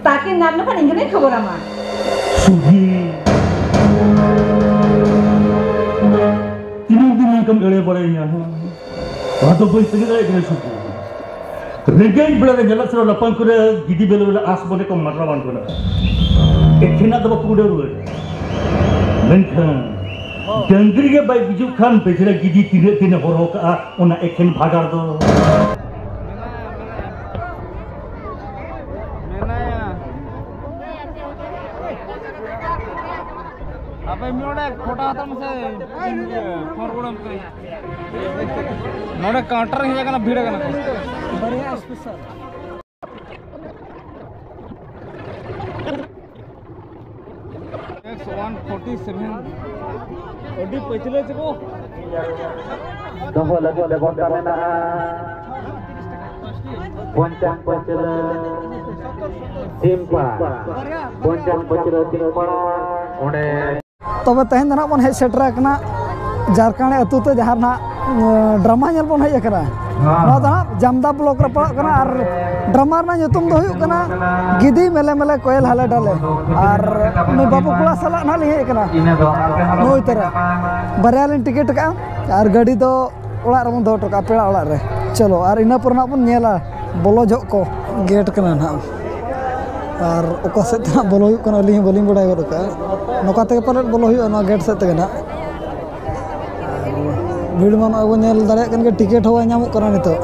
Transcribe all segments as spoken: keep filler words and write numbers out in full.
ᱛᱟᱠᱤᱱ ᱧᱟᱢ ᱞᱮᱠᱷᱟᱱ ᱤᱧ ᱜᱮᱞᱤᱧ ᱠᱷᱚᱵᱚᱨᱟᱢᱟ᱾ ᱥᱩᱜᱤ, ᱛᱤᱱᱟᱹᱜ ᱫᱤᱱ ᱱᱚᱝᱠᱟᱢ ᱮᱲᱮ ᱵᱟᱲᱟᱭᱤᱧᱟ, ᱦᱮᱸ? ᱚᱱᱟ ᱫᱚ ᱵᱟᱹᱧ ᱛᱟᱹᱜᱤ ᱫᱟᱲᱮᱭᱟᱜ ᱠᱟᱱᱟ, ᱥᱩᱜᱤ᱾ ᱨᱮᱸᱜᱮᱡ ᱵᱮᱲᱟ ᱨᱮ ᱧᱮᱞᱚᱜ ᱥᱮᱱᱚᱜ ᱞᱟᱯᱟᱝ ᱠᱚᱨᱮ ᱜᱤᱫᱤ ᱵᱮᱞ ᱵᱮᱞ ᱟᱸᱥ ᱢᱚᱱᱮ ᱠᱚ ᱢᱟᱰᱨᱟ ᱵᱟᱝ ᱠᱟᱱᱟ᱾ ᱮᱠᱷᱮᱱᱟᱜ ᱫᱚ ᱵᱟᱠᱚ ᱩᱰᱟᱹᱣ ᱨᱩᱣᱟᱹᱲ᱾ ᱢᱮᱱᱠᱷᱟᱱ ᱰᱟᱹᱝᱨᱤ ᱜᱮ ᱵᱟᱭ ᱜᱩᱡᱩᱜ ᱠᱷᱟᱱ ᱵᱮᱡᱽᱨᱟ ᱜᱤᱫᱤ ᱛᱤᱱᱟᱹᱜ ᱫᱤᱱᱮ ᱦᱚᱨᱦᱚ ᱠᱟᱜᱼᱟ, ᱚᱱᱟ ᱮᱠᱷᱮᱱ ᱵᱷᱟᱜᱟᱲ ᱫᱚ᱾ ᱢᱮᱱᱟᱭᱟ᱾ ᱟᱯᱮ ᱢᱤᱫ ᱱᱚᱰᱮ ᱯᱷᱳᱴᱳ ᱦᱟᱛᱟᱣ ᱢᱮᱥᱮ, ᱤᱭᱟᱹ, ᱯᱷᱳᱱ ᱨᱩᱣᱟᱹᱲᱟᱢ ᱯᱮ᱾ ᱱᱚᱰᱮ ᱠᱟᱣᱩᱱᱴᱟᱨ ᱨᱮ ᱦᱮᱡ ᱟᱠᱟᱱᱟ, ᱵᱷᱤᱲ ᱟᱠᱟᱱᱟ ᱠᱚ᱾ ᱵᱟᱨᱭᱟ special. X one forty seven. ᱟᱹᱰᱤ ᱯᱟᱹᱪᱷᱞᱟᱹ ᱪᱮᱠᱚ᱾ ᱫᱚᱦᱚ ᱞᱟᱹᱜᱤᱫ ᱵᱮᱵᱚᱥᱛᱟ ᱢᱮᱱᱟᱜᱼᱟ᱾ ᱯᱚᱧᱪᱟᱥ ᱯᱟᱹᱪᱷᱞᱟᱹ ᱛᱤᱱ ᱯᱟᱲᱟ, ᱯᱚᱧᱪᱟᱥ ᱯᱟᱹᱪᱷᱞᱟᱹ ᱛᱤᱱ ᱯᱟᱲᱟ, ᱚᱸᱰᱮ᱾ ᱛᱚᱵᱮ ᱛᱮᱦᱮᱧ ᱫᱚ ᱱᱟᱜ ᱵᱚᱱ ᱦᱮᱡ ᱥᱮᱴᱮᱨ ᱟᱠᱟᱱᱟ ᱡᱟᱨᱠᱟᱸᱰᱮ ᱟᱹᱛᱩ ᱛᱮ, ᱡᱟᱦᱟᱸ ᱨᱮ ᱱᱟᱜ, ᱩᱸ, ᱰᱨᱟᱢᱟ ᱧᱮᱞ ᱵᱚᱱ ᱦᱮᱡ ᱟᱠᱟᱱᱟ᱾ ᱱᱚᱣᱟ ᱫᱚ ᱱᱟᱜ ᱡᱟᱢᱫᱟ ᱵᱞᱚᱠ ᱨᱮ ᱯᱟᱲᱟᱜ ᱠᱟᱱᱟ ᱟᱨ ᱰᱨᱟᱢᱟ ᱨᱮᱱᱟᱜ ᱧᱩᱛᱩᱢ ᱫᱚ ᱦᱩᱭᱩᱜ ᱠᱟᱱᱟ ᱜᱤᱫᱤ ᱢᱮᱞᱮ ᱢᱮᱞᱮ ᱠᱚᱭᱮᱞ ᱦᱟᱞᱮ ᱰᱟᱞᱮ᱾ ᱟᱨ ᱱᱩᱭ ᱵᱟᱹᱵᱩ ᱠᱚᱲᱟ ᱥᱟᱞᱟᱜ ᱱᱟᱜ ᱞᱤᱧ ᱦᱮᱡ ᱟᱠᱟᱱᱟ, ᱱᱩᱭ ᱛᱟᱨᱟ᱾ ᱵᱟᱨᱭᱟ ᱞᱤᱧ ᱴᱤᱠᱤᱴ ᱟᱠᱟᱫᱼᱟ ᱟᱨ ᱜᱟᱹᱰᱤ ᱫᱚ ᱚᱲᱟᱜ ᱨᱮᱵᱚᱱ ᱫᱚᱦᱚ ᱦᱚᱴᱚ ᱠᱟᱜᱼᱟ, ᱯᱮᱲᱟ ᱚᱲᱟᱜ ᱨᱮ᱾ ᱪᱚᱞᱚ, ᱟᱨ ᱤᱱᱟᱹ ᱯᱚᱨᱮ ᱱᱟᱜ ᱵᱚᱱ ᱧᱮᱞᱟ ᱵᱚᱞᱚ ᱡᱚᱦᱚᱜ ᱠᱚ᱾ ᱜᱮᱴ ᱠᱟᱱᱟ ᱱᱟᱦᱟᱜ᱾ ᱟᱨ ᱚᱠᱟ ᱥᱮᱫ ᱛᱮ ᱱᱟᱦᱟᱜ ᱵᱚᱞᱚ ᱦᱩᱭᱩᱜ ᱠᱟᱱᱟ, ᱟᱹᱞᱤᱧ ᱦᱚᱸ ᱵᱟᱹᱞᱤᱧ ᱵᱟᱲᱟᱭ ᱜᱚᱫ ᱟᱠᱟᱫᱼᱟ᱾ ᱱᱚᱝᱠᱟ ᱛᱮᱜᱮ ᱯᱟᱞᱮᱫ ᱵᱚᱞᱚ ᱦᱩᱭᱩᱜᱼᱟ, ᱱᱚᱣᱟ ᱜᱮᱴ ᱥᱮᱫ ᱛᱮᱜᱮ ᱱᱟᱦᱟᱜ᱾ ᱟᱨ ᱵᱷᱤᱲ ᱢᱟ ᱱᱚᱜᱼᱚᱭ ᱵᱚᱱ ᱧᱮᱞ ᱫᱟᱲᱮᱭᱟᱜ ᱠᱟᱱ ᱜᱮ, ᱴᱤᱠᱤᱴ ᱦᱚᱸ ᱵᱟᱭ ᱧᱟᱢᱚᱜ ᱠᱟᱱᱟ ᱱᱤᱛᱚᱜ᱾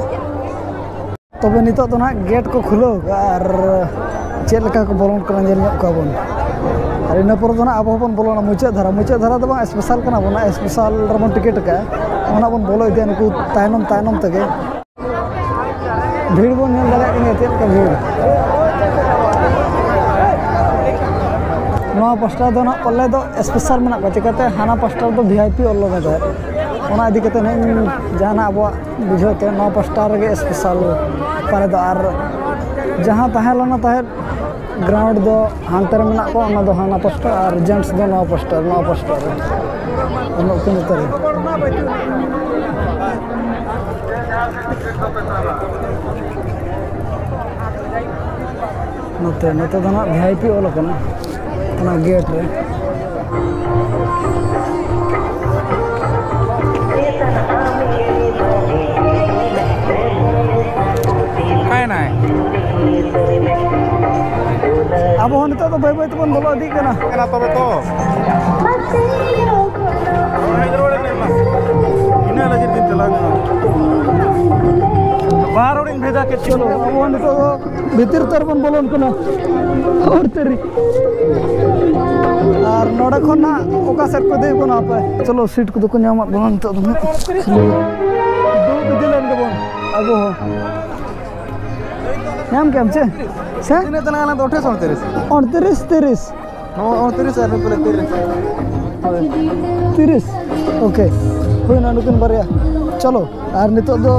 ᱛᱚᱵᱮ ᱱᱤᱛᱚᱜ ᱫᱚ ᱱᱟᱦᱟᱜ ᱜᱮᱴ ᱠᱚ ᱠᱷᱩᱞᱟᱹᱣ ᱠᱟᱜᱼᱟ ᱟᱨ ᱪᱮᱫ ᱞᱮᱠᱟ ᱠᱚ ᱵᱚᱞᱚᱱ ᱠᱟᱱᱟ, ᱧᱮᱞ ᱧᱚᱜ ᱠᱚᱣᱟ ᱵᱚᱱ᱾ ᱟᱨ ᱤᱱᱟᱹ ᱯᱚᱨᱮ ᱫᱚ ᱱᱟᱦᱟᱜ ᱟᱵᱚ ᱦᱚᱸᱵᱚᱱ ᱵᱚᱞᱚᱱᱟ ᱢᱩᱪᱟᱹᱫ ᱫᱷᱟᱨᱟ᱾ ᱢᱩᱪᱟᱹᱫ ᱫᱷᱟᱨᱟ ᱫᱚ ᱵᱟᱝ, ᱥᱯᱮᱥᱟᱞ ᱠᱟᱱᱟ ᱵᱚᱱ, ᱥᱯᱮᱥᱟᱞ ᱨᱮᱵᱚᱱ ᱴᱤᱠᱤᱴ ᱟᱠᱟᱫᱼᱟ᱾ ᱚᱱᱟ ᱵᱚᱱ ᱵᱚᱞᱚ ᱤᱫᱤᱭᱟ ᱱᱩᱠᱩ ᱛᱟᱭᱱᱚᱢ ᱛᱟᱭᱱᱚᱢ ᱛᱮᱜᱮ᱾ ᱵᱷᱤᱲ ᱵᱚᱱ ᱧᱮᱞ ᱫᱟᱲᱮᱭᱟᱜ ᱠᱟᱱ ᱜᱮᱭᱟ, ᱪᱮᱫ ᱞᱮᱠᱟ ᱵᱷᱤᱲ᱾ ᱱᱚᱣᱟ ᱯᱟᱥᱴᱟ ᱫᱚ ᱱᱟᱦᱟᱜ ᱯᱟᱞᱮ ᱫᱚ ᱥᱯᱮᱥᱟᱞ ᱢᱮᱱᱟᱜ ᱠᱚᱣᱟ, ᱪᱤᱠᱟᱹᱛᱮ ᱦᱟᱱᱟ ᱯᱟᱥᱴᱟ ᱫᱚ ᱵᱷᱤ ᱟᱭ ᱯᱤ ᱚᱞ ᱞᱮᱫᱟ᱾ ᱚᱱᱟ ᱤᱫᱤ ᱠᱟᱛᱮ ᱱᱟᱦᱟᱜ ᱤᱧ ᱡᱟᱦᱟᱱᱟᱜ ᱟᱵᱚᱣᱟᱜ ᱵᱩᱡᱷᱟᱹᱣ ᱛᱮ ᱱᱚᱣᱟ ᱯᱟᱥᱴᱟ ᱨᱮᱜᱮ ᱥᱯᱮᱥᱟᱞ ᱯᱟᱞᱮ ᱫᱚ᱾ ᱟᱨ ᱡᱟᱦᱟᱸ ᱛᱟᱦᱮᱸ ᱞᱮᱱᱟ ᱛᱟᱦᱮᱸᱫ ᱜᱨᱟᱣᱩᱱᱰ ᱫᱚ ᱦᱟᱱᱛᱮ ᱨᱮ ᱢᱮᱱᱟᱜ ᱠᱚᱣᱟ, ᱚᱱᱟ ᱫᱚ ᱦᱟᱱᱟ ᱯᱟᱥᱴᱟ, ᱟᱨ ᱡᱮᱱᱴᱥ ᱫᱚ ᱱᱚᱣᱟ ᱯᱟᱥᱴᱟ, ᱱᱚᱣᱟ ᱯᱟᱥᱴᱟ ᱨᱮ᱾ ᱚᱱᱟ ᱩᱯᱮᱱ ᱩᱛᱟᱹᱨ ᱨᱮ᱾ ᱱᱚᱛᱮ, ᱱᱚᱛᱮ ᱫᱚ ᱱᱟᱜ ᱵᱷᱤ ᱟᱭ ᱯᱤ ᱚᱞ ᱟᱠᱟᱱᱟ ᱚᱱᱟ ᱜᱮᱴ ᱨᱮ᱾ ᱚᱠᱟᱭᱮᱱᱟᱭ? ᱟᱵᱚ ᱦᱚᱸ ᱱᱤᱛᱚᱜ ᱫᱚ ᱵᱟᱹᱭ ᱵᱟᱹᱭ ᱛᱮᱵᱚᱱ ᱵᱚᱞᱚ ᱤᱫᱤᱜ ᱠᱟᱱᱟ᱾ ᱠᱟᱱᱟ ᱛᱚᱵᱮ ᱛᱚ᱾ ᱤᱱᱟᱹ ᱞᱟᱹᱜᱤᱫ ᱜᱤᱧ ᱪᱟᱞᱟᱣ ᱞᱮᱱᱟ᱾ ᱵᱟᱨ ᱦᱚᱲᱤᱧ ᱵᱷᱮᱡᱟ ᱠᱮᱫ ᱠᱤᱱᱟ᱾ ᱪᱚᱞᱚ, ᱟᱵᱚ ᱦᱚᱸ ᱱᱤᱛᱚᱜ ᱫᱚ ᱵᱷᱤᱛᱤᱨ ᱩᱛᱟᱹᱨ ᱵᱚᱱ ᱵᱚᱞᱚᱱ ᱠᱟᱱᱟ᱾ ᱦᱚᱨ ᱛᱟᱹᱨᱤ᱾ ᱟᱨ ᱱᱚᱰᱮ ᱠᱷᱚᱱ ᱱᱟᱜ ᱚᱠᱟ ᱥᱮᱫ ᱠᱚ ᱤᱫᱤᱭᱮᱫ ᱵᱚᱱᱟ ᱟᱯᱮ? ᱪᱚᱞᱚ, ᱥᱤᱴ ᱠᱚᱫᱚ ᱠᱚ ᱧᱟᱢᱟᱫ ᱵᱚᱱᱟ ᱱᱤᱛᱚᱜ ᱫᱚ ᱱᱟᱜ᱾ ᱠᱷᱟᱹᱞᱤ ᱫᱩᱲᱩᱵ ᱤᱫᱤ ᱞᱮᱱ ᱜᱮᱵᱚᱱ ᱟᱵᱚ ᱦᱚᱸ᱾ ᱧᱟᱢ ᱠᱮᱫᱟᱢ ᱪᱮ? ᱥᱮ? ᱛᱤᱱᱟᱹᱜ ᱛᱟᱞᱟᱝ ᱟᱞᱟᱝ ᱫᱚ? ᱟᱴᱷᱟᱨᱚᱥᱚ ᱩᱱᱛᱤᱨᱤᱥ᱾ ᱩᱱᱛᱤᱨᱤᱥ, ᱛᱤᱨᱤᱥ᱾ ᱦᱚᱸ, ᱩᱱᱛᱤᱨᱤᱥ ᱟᱨ ᱱᱩᱠᱩ ᱞᱮ ᱛᱤᱨᱤᱥ᱾ ᱦᱳᱭ᱾ ᱛᱤᱨᱤᱥ᱾ ᱳᱠᱮ᱾ ᱦᱩᱭᱱᱟ ᱱᱩᱠᱤᱱ ᱵᱟᱨᱭᱟ᱾ ᱪᱚᱞᱚ᱾ ᱟᱨ ᱱᱤᱛᱚᱜ ᱫᱚ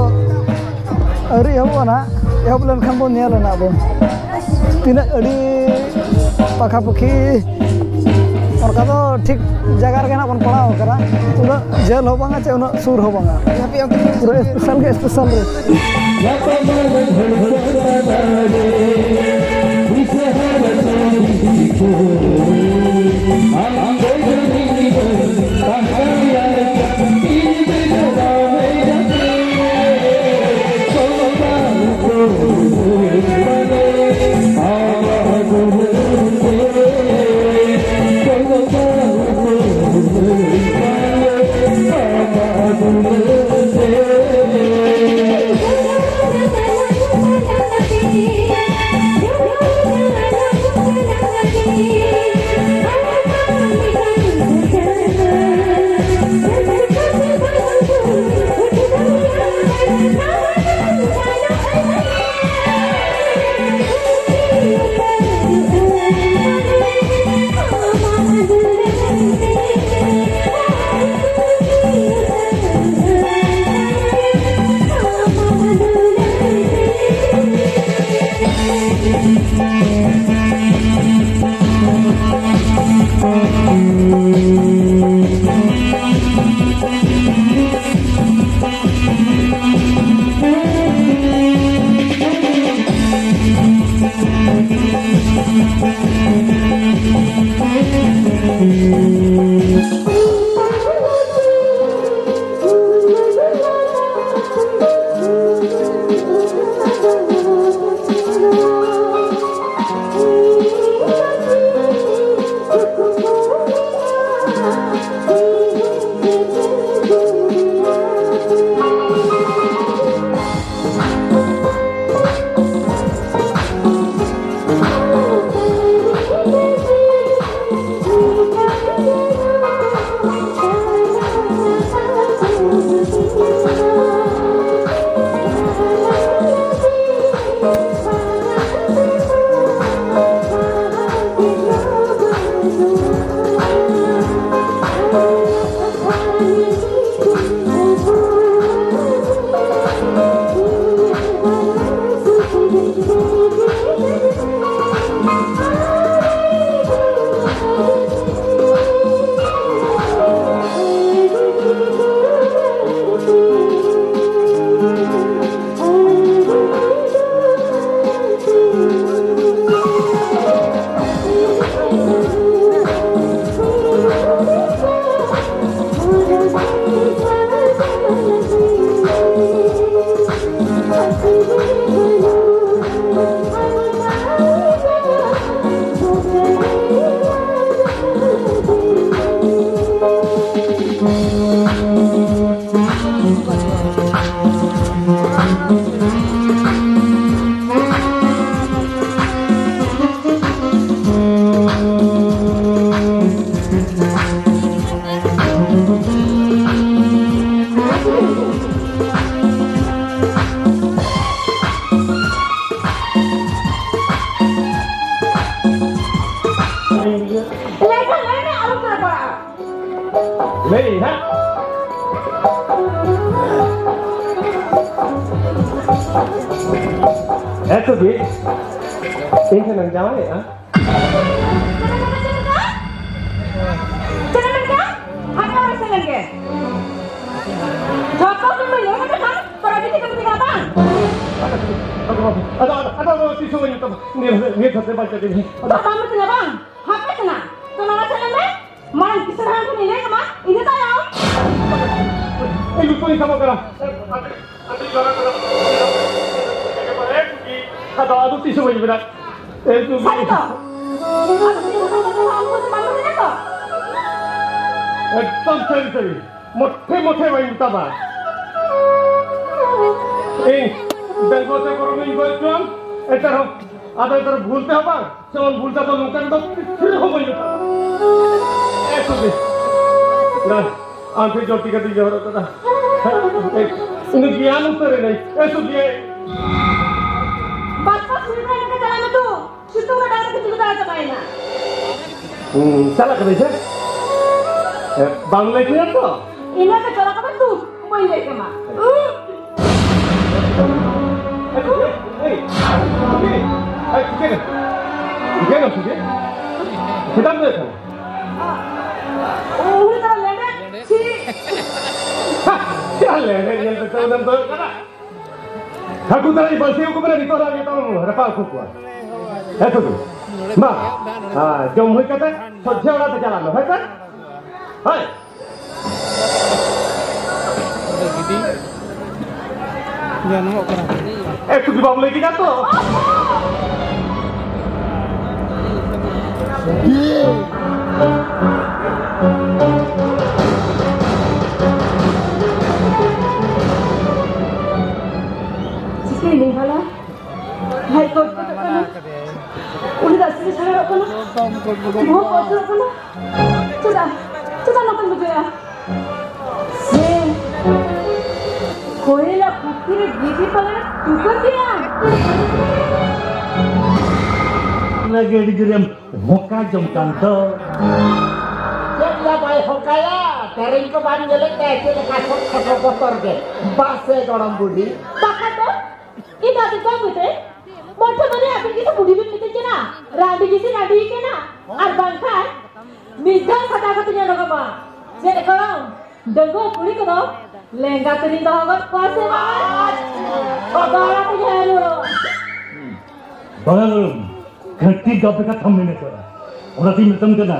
ᱟᱹᱣᱨᱤ ᱮᱦᱚᱵᱚᱜᱼᱟ ᱱᱟᱦᱟᱜ᱾ ᱮᱦᱚᱵ ᱞᱮᱱᱠᱷᱟᱱ ᱵᱚᱱ ᱧᱮᱞᱟ ᱱᱟᱦᱟᱜ ᱵᱚᱱ᱾ ᱛᱤᱱᱟᱹᱜ ᱟᱹᱰᱤ ᱯᱟᱠᱷᱟ ᱯᱟᱹᱠᱷᱤ ᱚᱱᱠᱟ ᱫᱚ ᱴᱷᱤᱠ ᱡᱟᱭᱜᱟ ᱨᱮᱜᱮ ᱱᱟᱦᱟᱜ ᱵᱚᱱ ᱯᱟᱲᱟᱣ ᱟᱠᱟᱱᱟ᱾ ᱩᱱᱟᱹᱜ ᱡᱷᱟᱹᱞ ᱦᱚᱸ ᱵᱟᱝᱟ ᱪᱮ ᱩᱱᱟᱹᱜ ᱥᱩᱨ ᱦᱚᱸ ᱵᱟᱝᱟ᱾ ᱯᱩᱨᱟᱹ ᱥᱯᱮᱥᱟᱞ ᱜᱮ ᱥᱯᱮᱥᱟᱞ ᱨᱮ᱾ ᱞᱟᱹᱭ ᱦᱟᱸᱜ᱾ ᱮᱛᱚ ᱜᱮ ᱤᱧ ᱴᱷᱮᱱᱮᱢ ᱡᱟᱶᱟᱭᱮᱜᱼᱟ? ᱪᱮᱫ ᱮᱢ ᱢᱮᱱ ᱠᱮᱫᱟ? ᱦᱟᱯᱮ ᱟᱨ ᱥᱮᱱ ᱞᱮᱱ ᱜᱮ᱾ ᱡᱷᱚᱛᱚ ᱜᱮ ᱯᱮ ᱞᱟᱹᱭ ᱠᱟᱛᱮ ᱠᱷᱟᱱ ᱛᱚᱨᱟ ᱜᱤᱰᱤ ᱠᱟᱛᱮ ᱜᱮ ᱵᱟᱝ? ᱟᱫᱚ, ᱟᱫᱚ, ᱟᱫᱚ, ᱟᱫᱚ ᱛᱤᱥ ᱦᱚᱸ ᱵᱟᱹᱧ ᱢᱮᱛᱟᱢᱟ᱾ ᱱᱤᱭᱟᱹ, ᱱᱤᱭᱟᱹ ᱫᱷᱟᱣ ᱫᱚ ᱵᱟᱧᱪᱟᱣ ᱠᱟᱹᱧ ᱢᱮ᱾ ᱛᱚ ᱵᱟᱢ ᱢᱮᱛᱟᱧᱟ ᱵᱟᱝ? ᱦᱟᱯᱮ ᱥᱮᱱᱟ᱾ ᱛᱚ ᱱᱚᱣᱟ ᱪᱮᱫ ᱞᱟᱹᱭ ᱢᱮ? ᱢᱟᱲᱟᱝ ᱠᱤᱥᱟᱹᱬ ᱦᱟᱲᱟᱢ ᱴᱷᱮᱱ ᱤᱧ ᱞᱟᱹᱭ ᱟᱢᱟ, ᱤᱱᱟᱹ ᱛᱟᱭᱚᱢ᱾ ᱤᱧ ᱞᱩᱛᱩᱨ ᱤᱧ ᱥᱟᱵᱚᱜ ᱠᱟᱱᱟ᱾ ᱟᱹᱰᱤ, ᱟᱹᱰᱤ ᱡᱳᱨ ᱠᱟᱱᱟ᱾ ᱟᱫᱚ, ᱟᱫᱚ ᱛᱤᱥ ᱦᱚᱸ ᱵᱟᱹᱧ ᱢᱮᱱᱟ᱾ ᱮ, ᱛᱩ-, ᱥᱟᱹᱨᱤ ᱛᱚ? ᱟᱫᱚ ᱛᱤᱥ ᱦᱚᱸ ᱵᱟᱹᱧ ᱢᱮᱱᱟ, ᱟᱢ ᱠᱚ ᱵᱟᱢ ᱢᱮᱱᱟ ᱛᱚ? ᱮᱠᱫᱚᱢ ᱥᱟᱹᱨᱤ, ᱥᱟᱹᱨᱤ᱾ ᱢᱚᱴᱷᱮ, ᱢᱚᱴᱷᱮ ᱵᱟᱹᱧ ᱢᱮᱛᱟᱢᱟ᱾ ᱤᱧ ᱵᱮᱝᱜᱚᱞ ᱛᱮ ᱵᱚᱨᱚᱝ ᱤᱧ ᱜᱚᱡ ᱦᱚᱪᱚᱣᱟᱢ, ᱮᱱᱛᱮ ᱨᱮᱦᱚᱸ, ᱟᱫᱚ ᱮᱱᱛᱮ ᱨᱮᱦᱚᱸ ᱵᱷᱩᱞ ᱛᱮᱦᱚᱸ ᱵᱟᱝ, ᱥᱮ ᱵᱚᱱ ᱵᱷᱩᱞ ᱛᱟᱠᱚ ᱱᱚᱝᱠᱟᱱ ᱫᱚ ᱯᱤᱪᱷᱤ ᱨᱮᱦᱚᱸ ᱵᱟᱹᱧ ᱢᱮᱛᱟᱜᱼᱟ᱾ ᱮ ᱥᱩᱫᱷᱤ, ᱱᱟ, ᱟᱢ ᱴᱷᱮᱱ ᱡᱚᱞᱫᱤ ᱠᱟᱛᱮᱧ ᱡᱚᱦᱚᱨᱚᱜ ᱠᱟᱱᱟ᱾ ᱩᱱᱤ ᱜᱮᱭᱟᱱ ᱩᱛᱟᱹᱨ ᱮᱱᱟᱭ᱾ ᱮ ᱥᱩᱫᱷᱤ᱾ ᱵᱟᱥ ᱵᱟᱥ ᱥᱩᱵᱤᱫᱷᱟ ᱞᱮᱠᱟ ᱪᱟᱞᱟᱜ ᱢᱮ ᱛᱚ᱾ ᱥᱤᱛᱩᱝ ᱨᱮ ᱰᱟᱝᱨᱟ ᱠᱚ ᱪᱩᱞᱩ ᱫᱟᱬᱟ ᱪᱟᱵᱟᱭᱮᱱᱟ᱾ ᱦᱩᱸ, ᱪᱟᱞᱟᱜ ᱠᱟᱹᱱᱟᱹᱧ ᱥᱮ? ᱮ, ᱵᱟᱢ ᱞᱟᱹᱭ ᱠᱮᱫᱟ ᱛᱚ? ᱤᱱᱟᱹ ᱜᱮ ᱪᱟᱞᱟᱜ ᱠᱟᱱᱟ ᱛᱚ, ᱵᱟᱹᱧ ᱞᱟᱹᱭ ᱠᱮᱢᱟ᱾ ᱮᱭ, ᱮᱭ, ᱮᱭ, ᱮᱭ, ᱪᱤᱠᱟᱹᱭᱱᱟ? ᱪᱤᱠᱟᱹᱭᱱᱟ, ᱪᱤᱠᱟᱹᱭᱱᱟ? ᱪᱮᱫᱟᱜ ᱮᱢ ᱞᱟᱹᱭᱮᱫ ᱛᱟᱦᱮᱱᱟ? ᱩᱱᱤ ᱛᱟᱨᱟ ᱞᱮᱸᱰᱮᱫ, ᱪᱷᱤ᱾ ᱦᱟ, ᱪᱮᱫ ᱞᱮᱸᱰᱮᱫ ᱧᱮᱞ ᱠᱟᱛᱮ ᱩᱱᱟᱹᱜ ᱮᱢ ᱫᱚᱭᱚᱜ ᱠᱟᱱᱟ? ᱦᱟᱹᱠᱩ ᱛᱟᱞᱟᱧ ᱵᱟᱹᱲᱥᱤ ᱟᱹᱜᱩ ᱠᱚ ᱢᱮᱱᱟ, ᱱᱤᱛᱚᱜ ᱱᱟᱜ ᱱᱤᱛᱚᱜ ᱨᱟᱯᱟᱜ ᱟᱹᱜᱩ ᱠᱚᱣᱟ᱾ ᱦᱮᱸ ᱛᱚ᱾ ᱢᱟ, ᱦᱮᱸ, ᱡᱚᱢ ᱦᱩᱭ ᱠᱟᱛᱮ ᱥᱚᱡᱷᱮ ᱚᱲᱟᱜ ᱛᱮ ᱪᱟᱞᱟᱜ ᱢᱮ, ᱦᱳᱭ ᱥᱮ? ᱦᱳᱭ᱾ ᱡᱟᱱᱟᱢᱚᱜ ᱠᱟᱱᱟ᱾ ᱮ, ᱛᱩᱜᱤ ᱵᱟᱢ ᱞᱟᱹᱭ ᱠᱮᱫᱟ ᱛᱚ? ᱪᱤᱠᱟᱹᱭᱮᱱᱟᱹᱧ ᱵᱷᱟᱞᱟ? ᱵᱷᱟᱭ ᱠᱚ ᱚᱪᱚᱜ ᱠᱟᱱᱟ᱾ ᱩᱱᱤ ᱫᱟᱜ ᱥᱤᱫᱤ ᱥᱟᱜᱟᱲᱚᱜ ᱠᱟᱱᱟ᱾ ᱵᱚᱦᱚᱜ ᱠᱚ ᱚᱪᱚᱜ ᱠᱟᱱᱟ᱾ ᱪᱮᱫᱟᱜ? ᱪᱮᱫᱟᱜ ᱱᱚᱝᱠᱟᱧ ᱵᱩᱡᱷᱟᱹᱣᱮᱫᱼᱟ? ᱥᱮ ᱠᱚᱭᱮᱞᱟ ᱯᱩᱠᱷᱨᱤ ᱨᱮ ᱜᱤᱛᱤᱡ ᱯᱟᱞᱮ ᱛᱩᱠᱟᱹ ᱠᱮᱜᱼᱟ? ᱚᱱᱟ ᱜᱮ ᱟᱹᱰᱤ ᱡᱳᱨᱮᱢ ᱦᱚᱸᱠᱟ ᱡᱚᱝ ᱠᱟᱱ ᱫᱚ᱾ ᱪᱮᱫ ᱭᱟ ᱵᱟᱭ ᱦᱚᱸᱠᱟᱭᱟ? ᱥᱮᱨᱮᱧ ᱠᱚ ᱵᱟᱢ ᱧᱮᱞᱮᱫ ᱛᱟᱭᱟ ᱪᱮᱫ ᱞᱮᱠᱟ ᱥᱚᱴ ᱠᱷᱟᱴᱚ ᱵᱚᱛᱚᱨ ᱜᱮ? ᱵᱟᱥᱮ ᱜᱚᱲᱚᱢ ᱵᱩᱰᱷᱤ᱾ ᱵᱟᱠᱷᱟᱱ ᱫᱚ ᱤᱧ ᱫᱚ ᱟᱹᱰᱤ ᱠᱚᱢ ᱜᱮᱛᱮ ᱢᱚᱴᱷᱮ ᱢᱟᱱᱮ ᱟᱹᱵᱤᱱ ᱜᱮᱥᱮ ᱵᱩᱰᱷᱤ ᱵᱤᱱ ᱢᱤᱛᱟᱹᱧ ᱠᱟᱱᱟ᱾ ᱨᱟᱺᱰᱤ ᱜᱮᱥᱮ ᱨᱟᱺᱰᱤ ᱠᱟᱱᱟ᱾ ᱟᱨ ᱵᱟᱝᱠᱷᱟᱱ ᱢᱤᱫ ᱫᱷᱟᱣ ᱥᱟᱡᱟᱣ ᱠᱟᱛᱮ ᱧᱮᱞᱚᱜᱚᱜ ᱢᱟ᱾ ᱪᱮᱫ ᱜᱚᱲᱚᱢ? ᱰᱟᱺᱜᱩᱣᱟᱹ ᱠᱩᱲᱤ ᱠᱚᱫᱚ ᱞᱮᱸᱜᱟ ᱛᱮᱞᱤᱧ ᱫᱚᱦᱚ ᱜᱚᱫ ᱠᱚᱣᱟ ᱥᱮ ᱵᱟᱝ? ᱵᱟᱵᱟ ᱚᱲᱟᱜ ᱛᱮ ᱡᱟᱦᱟᱸ ᱨᱩᱣᱟᱹᱲᱚᱜ᱾ ᱵᱟᱝᱟ ᱜᱚᱲᱚᱢ, ᱠᱷᱟᱹᱴᱤ ᱜᱟᱵᱮ ᱠᱟᱛᱷᱟᱢ ᱢᱮᱱ ᱠᱟᱫᱟ᱾ ᱚᱱᱟᱛᱤᱧ ᱢᱮᱛᱟᱢ ᱠᱟᱱᱟ,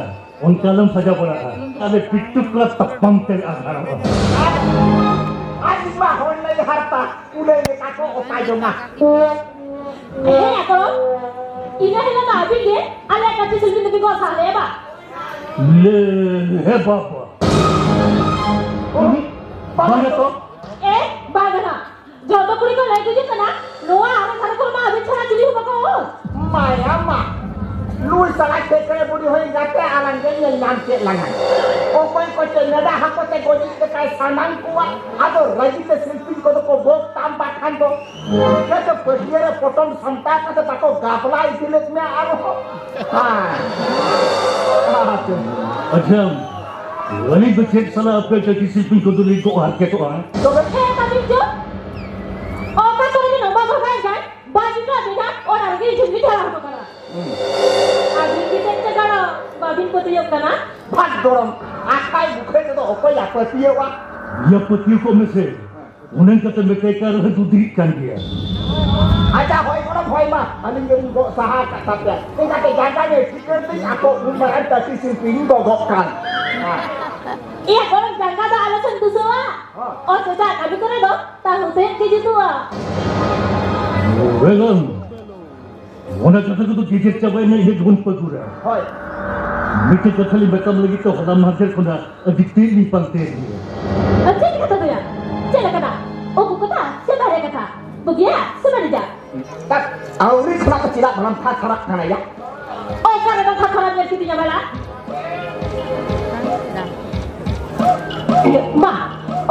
ᱚᱱᱠᱟ ᱟᱞᱚᱢ ᱥᱟᱡᱟᱣ ᱵᱟᱲᱟᱜᱼᱟ᱾ ᱟᱞᱮ ᱯᱤᱴᱴᱩ ᱠᱚᱲᱟ ᱛᱟᱯᱟᱢ ᱛᱮ ᱟᱜᱷᱟᱲᱚᱜᱼᱟ᱾ ᱟᱡ ᱢᱟ ᱦᱚᱲ ᱞᱟᱹᱭ ᱦᱟᱨᱛᱟ, ᱠᱩᱞᱟᱹᱭ ᱞᱮᱠᱟ ᱠᱚ ᱚᱛᱟ ᱡᱚᱝᱟ᱾ ᱦᱮᱸ, ᱟᱫᱚ ᱤᱱᱟᱹ ᱦᱤᱞᱳᱜ ᱫᱚ ᱟᱹᱵᱤᱱ ᱜᱮ ᱟᱞᱮᱭᱟᱜ ᱠᱟᱹᱴᱤᱡ ᱥᱤᱞᱯᱤᱧ ᱫᱚᱵᱤᱱ ᱜᱚᱜ ᱥᱟᱦᱟ ᱞᱮᱫᱼᱟ ᱵᱟᱝ? ᱞᱮ, ᱦᱮ ᱵᱟᱵᱟ᱾ ᱵᱟᱝᱟ ᱛᱚ᱾ ᱮ, ᱵᱟᱝᱟ ᱱᱟᱜ᱾ ᱡᱚᱛᱚ ᱠᱩᱲᱤ ᱠᱚ ᱞᱟᱹᱭ ᱜᱩᱡᱩᱜ ᱠᱟᱱᱟ, ᱱᱚᱣᱟ ᱟᱞᱮ ᱜᱷᱟᱨᱚᱸᱡᱽ ᱠᱚᱨᱮ ᱢᱟ ᱟᱹᱵᱤᱱ ᱪᱷᱟᱲᱟ ᱪᱤᱞᱤ ᱦᱚᱸ ᱵᱟᱠᱚ ᱚᱞ᱾ ᱢᱟᱭᱟ ᱢᱟ, ᱱᱩᱭ ᱥᱟᱞᱟ ᱴᱷᱮᱠᱨᱮ ᱵᱩᱲᱦᱤ ᱦᱩᱭ ᱠᱟᱛᱮ ᱟᱞᱟᱝ ᱜᱮ ᱧᱮᱞ ᱧᱟᱢ ᱪᱮᱫ ᱞᱟᱝᱟ᱾ ᱚᱠᱚᱭ ᱠᱚᱪᱚ ᱱᱮᱰᱟ ᱦᱟᱠᱚ ᱛᱮ ᱜᱚᱡᱤᱡ ᱞᱮᱠᱟᱭ ᱥᱟᱱᱟᱢ ᱠᱚᱣᱟ, ᱟᱫᱚ ᱨᱟᱹᱜᱤ ᱛᱮ ᱥᱤᱞᱯᱤᱧ ᱠᱚᱫᱚ ᱠᱚ ᱵᱚᱠ ᱛᱟᱢ ᱵᱟᱠᱷᱟᱱ ᱫᱚ᱾ ᱪᱤᱠᱟᱹᱛᱮ ᱯᱟᱹᱴᱭᱟᱹ ᱨᱮ ᱯᱚᱴᱚᱢ ᱥᱟᱢᱴᱟᱣ ᱠᱟᱛᱮ ᱛᱟᱠᱚ ᱜᱟᱯᱞᱟ ᱤᱫᱤ ᱞᱮᱫ ᱢᱮᱭᱟ ᱟᱨᱦᱚᱸ? ᱦᱮᱸ᱾ ᱟᱪᱪᱷᱟ, ᱟᱹᱞᱤᱧ ᱫᱚ ᱪᱮᱫ ᱥᱟᱞᱟ ᱟᱯᱮ ᱪᱟᱹᱴᱤ ᱥᱤᱞᱯᱤᱧ ᱠᱚᱫᱚ ᱞᱤᱧ ᱠᱚ ᱦᱟᱨᱠᱮᱛᱚᱜᱼᱟ? ᱛᱚᱵᱮ ᱦᱮᱸ, ᱛᱟᱵᱤᱱ ᱪᱚ᱾ ᱚᱠᱟ ᱠᱚᱨᱮ ᱵᱤᱱ ᱚᱵᱟ ᱵᱷᱟᱜᱟᱭ ᱠᱟᱱ? ᱵᱟᱹᱡᱩᱱᱟ ᱵᱮᱱᱟ, ᱚᱱᱟ ᱨᱮᱜᱮ ᱡᱷᱩᱞᱤ ᱡᱷᱟᱲᱟ ᱦᱚᱴᱚ ᱠᱟᱱᱟ᱾ ᱟᱹᱵᱤᱱ ᱜᱮ ᱪᱮᱫ ᱪᱚ ᱜᱟᱲᱚ, ᱵᱟᱹᱵᱤᱱ ᱯᱟᱹᱛᱭᱟᱹᱜ ᱠᱟᱱᱟ? ᱵᱷᱟᱜᱽ ᱜᱚᱲᱚᱢ, ᱟᱠᱟᱭ ᱵᱩᱠᱷᱟᱹ ᱛᱮᱫᱚ ᱚᱠᱚᱭᱟ ᱯᱟᱹᱛᱭᱟᱹᱣᱟ? ᱤᱭᱟᱹ ᱯᱟᱹᱛᱭᱟᱹᱣ ᱠᱚᱜ ᱢᱮᱥᱮ, ᱚᱱᱮ ᱚᱱᱠᱟᱛᱮ ᱢᱮᱛᱟᱭ ᱠᱟᱱ ᱨᱮᱦᱚᱸ ᱫᱩᱫᱷᱤᱜ ᱠᱟᱱ ᱜᱮᱭᱟ᱾ ᱟᱪᱪᱷᱟ, ᱦᱳᱭ ᱜᱚᱲᱚᱢ, ᱦᱳᱭ ᱢᱟ, ᱟᱹᱞᱤᱧ ᱜᱮᱞᱤᱧ ᱜᱚᱜ ᱥᱟᱦᱟ ᱟᱠᱟᱫ ᱛᱟᱯᱮᱭᱟ᱾ ᱮᱱᱠᱷᱟᱱ ᱡᱟᱸᱜᱟ ᱜᱮ ᱴᱷᱤᱠᱟᱹᱱ ᱛᱤᱧ ᱟᱠᱚ ᱩᱱ ᱢᱟᱨᱟᱝ ᱴᱟᱹᱴᱤ ᱥᱤᱞᱯᱤᱧ ᱜᱚᱜᱚᱜ ᱠᱟᱱ᱾ ᱤᱭᱟᱹ ᱜᱚᱲᱚᱢ, ᱡᱟᱸᱜᱟ ᱫᱚ ᱟᱞᱚ ᱥᱮᱱ ᱫᱩᱥᱟᱹᱣᱟ᱾ ᱦᱚᱸ᱾ ᱚᱛ ᱮᱴᱟᱜ ᱠᱟᱹᱢᱤ ᱠᱚᱨᱮ ᱫᱚ ᱛᱟᱹᱦᱩ ᱥᱮᱫ ᱜᱮ ᱡᱩᱛᱩᱜᱼᱟ᱾ ᱵᱮᱜᱚᱱ, ᱚᱱᱟ ᱠᱟᱛᱷᱟ ᱠᱚᱫᱚ ᱜᱮᱡᱮᱨ ᱪᱟᱵᱟᱭ ᱢᱮ, ᱤᱱᱟᱹ ᱜᱮᱵᱚᱱ ᱯᱟᱹᱜᱩᱨᱟ᱾ ᱦᱳᱭ᱾ ᱢᱤᱫᱴᱮᱡ ᱠᱟᱛᱷᱟ ᱞᱤᱧ ᱢᱮᱛᱟᱢ ᱞᱟᱹᱜᱤᱫ ᱛᱮ ᱦᱚᱞᱟ ᱢᱟᱦᱫᱮᱨ ᱠᱷᱚᱱᱟᱜ ᱟᱹᱰᱤ ᱛᱮᱫ ᱞᱤᱧ ᱯᱟᱱᱛᱮᱭᱮᱫ ᱢᱮᱭᱟ᱾ ᱟᱨ ᱪᱮᱫ ᱠᱟᱛᱷᱟ ᱫᱚᱭᱟ? ᱪᱮᱫ ᱞᱮᱠᱟᱱᱟᱜ? ᱩᱠᱩ ᱠᱟᱛᱷᱟ ᱥᱮ ᱵᱟᱨᱦᱮ ᱠᱟᱛᱷᱟ? ᱵᱩᱜᱤᱭᱟ ᱥᱮ ᱵᱟᱹᱲᱤᱡᱟ? ᱛᱟᱠ, ᱟᱹᱣᱨᱤ ᱠᱷᱚᱱᱟᱜ ᱫᱚ ᱪᱮᱫᱟᱜ ᱵᱟᱢ ᱛᱷᱟ ᱛᱷᱟᱨᱟᱜ ᱠᱟᱱᱟ ᱭᱟ? ᱚᱠᱟ ᱨᱮᱫᱚ ᱛᱷᱟ ᱛᱷᱟᱨᱟᱢ ᱧᱮᱞ ᱠᱤᱫᱤᱧᱟ ᱵᱟᱞᱟ? ᱤᱭᱟᱹ, ᱢᱟ,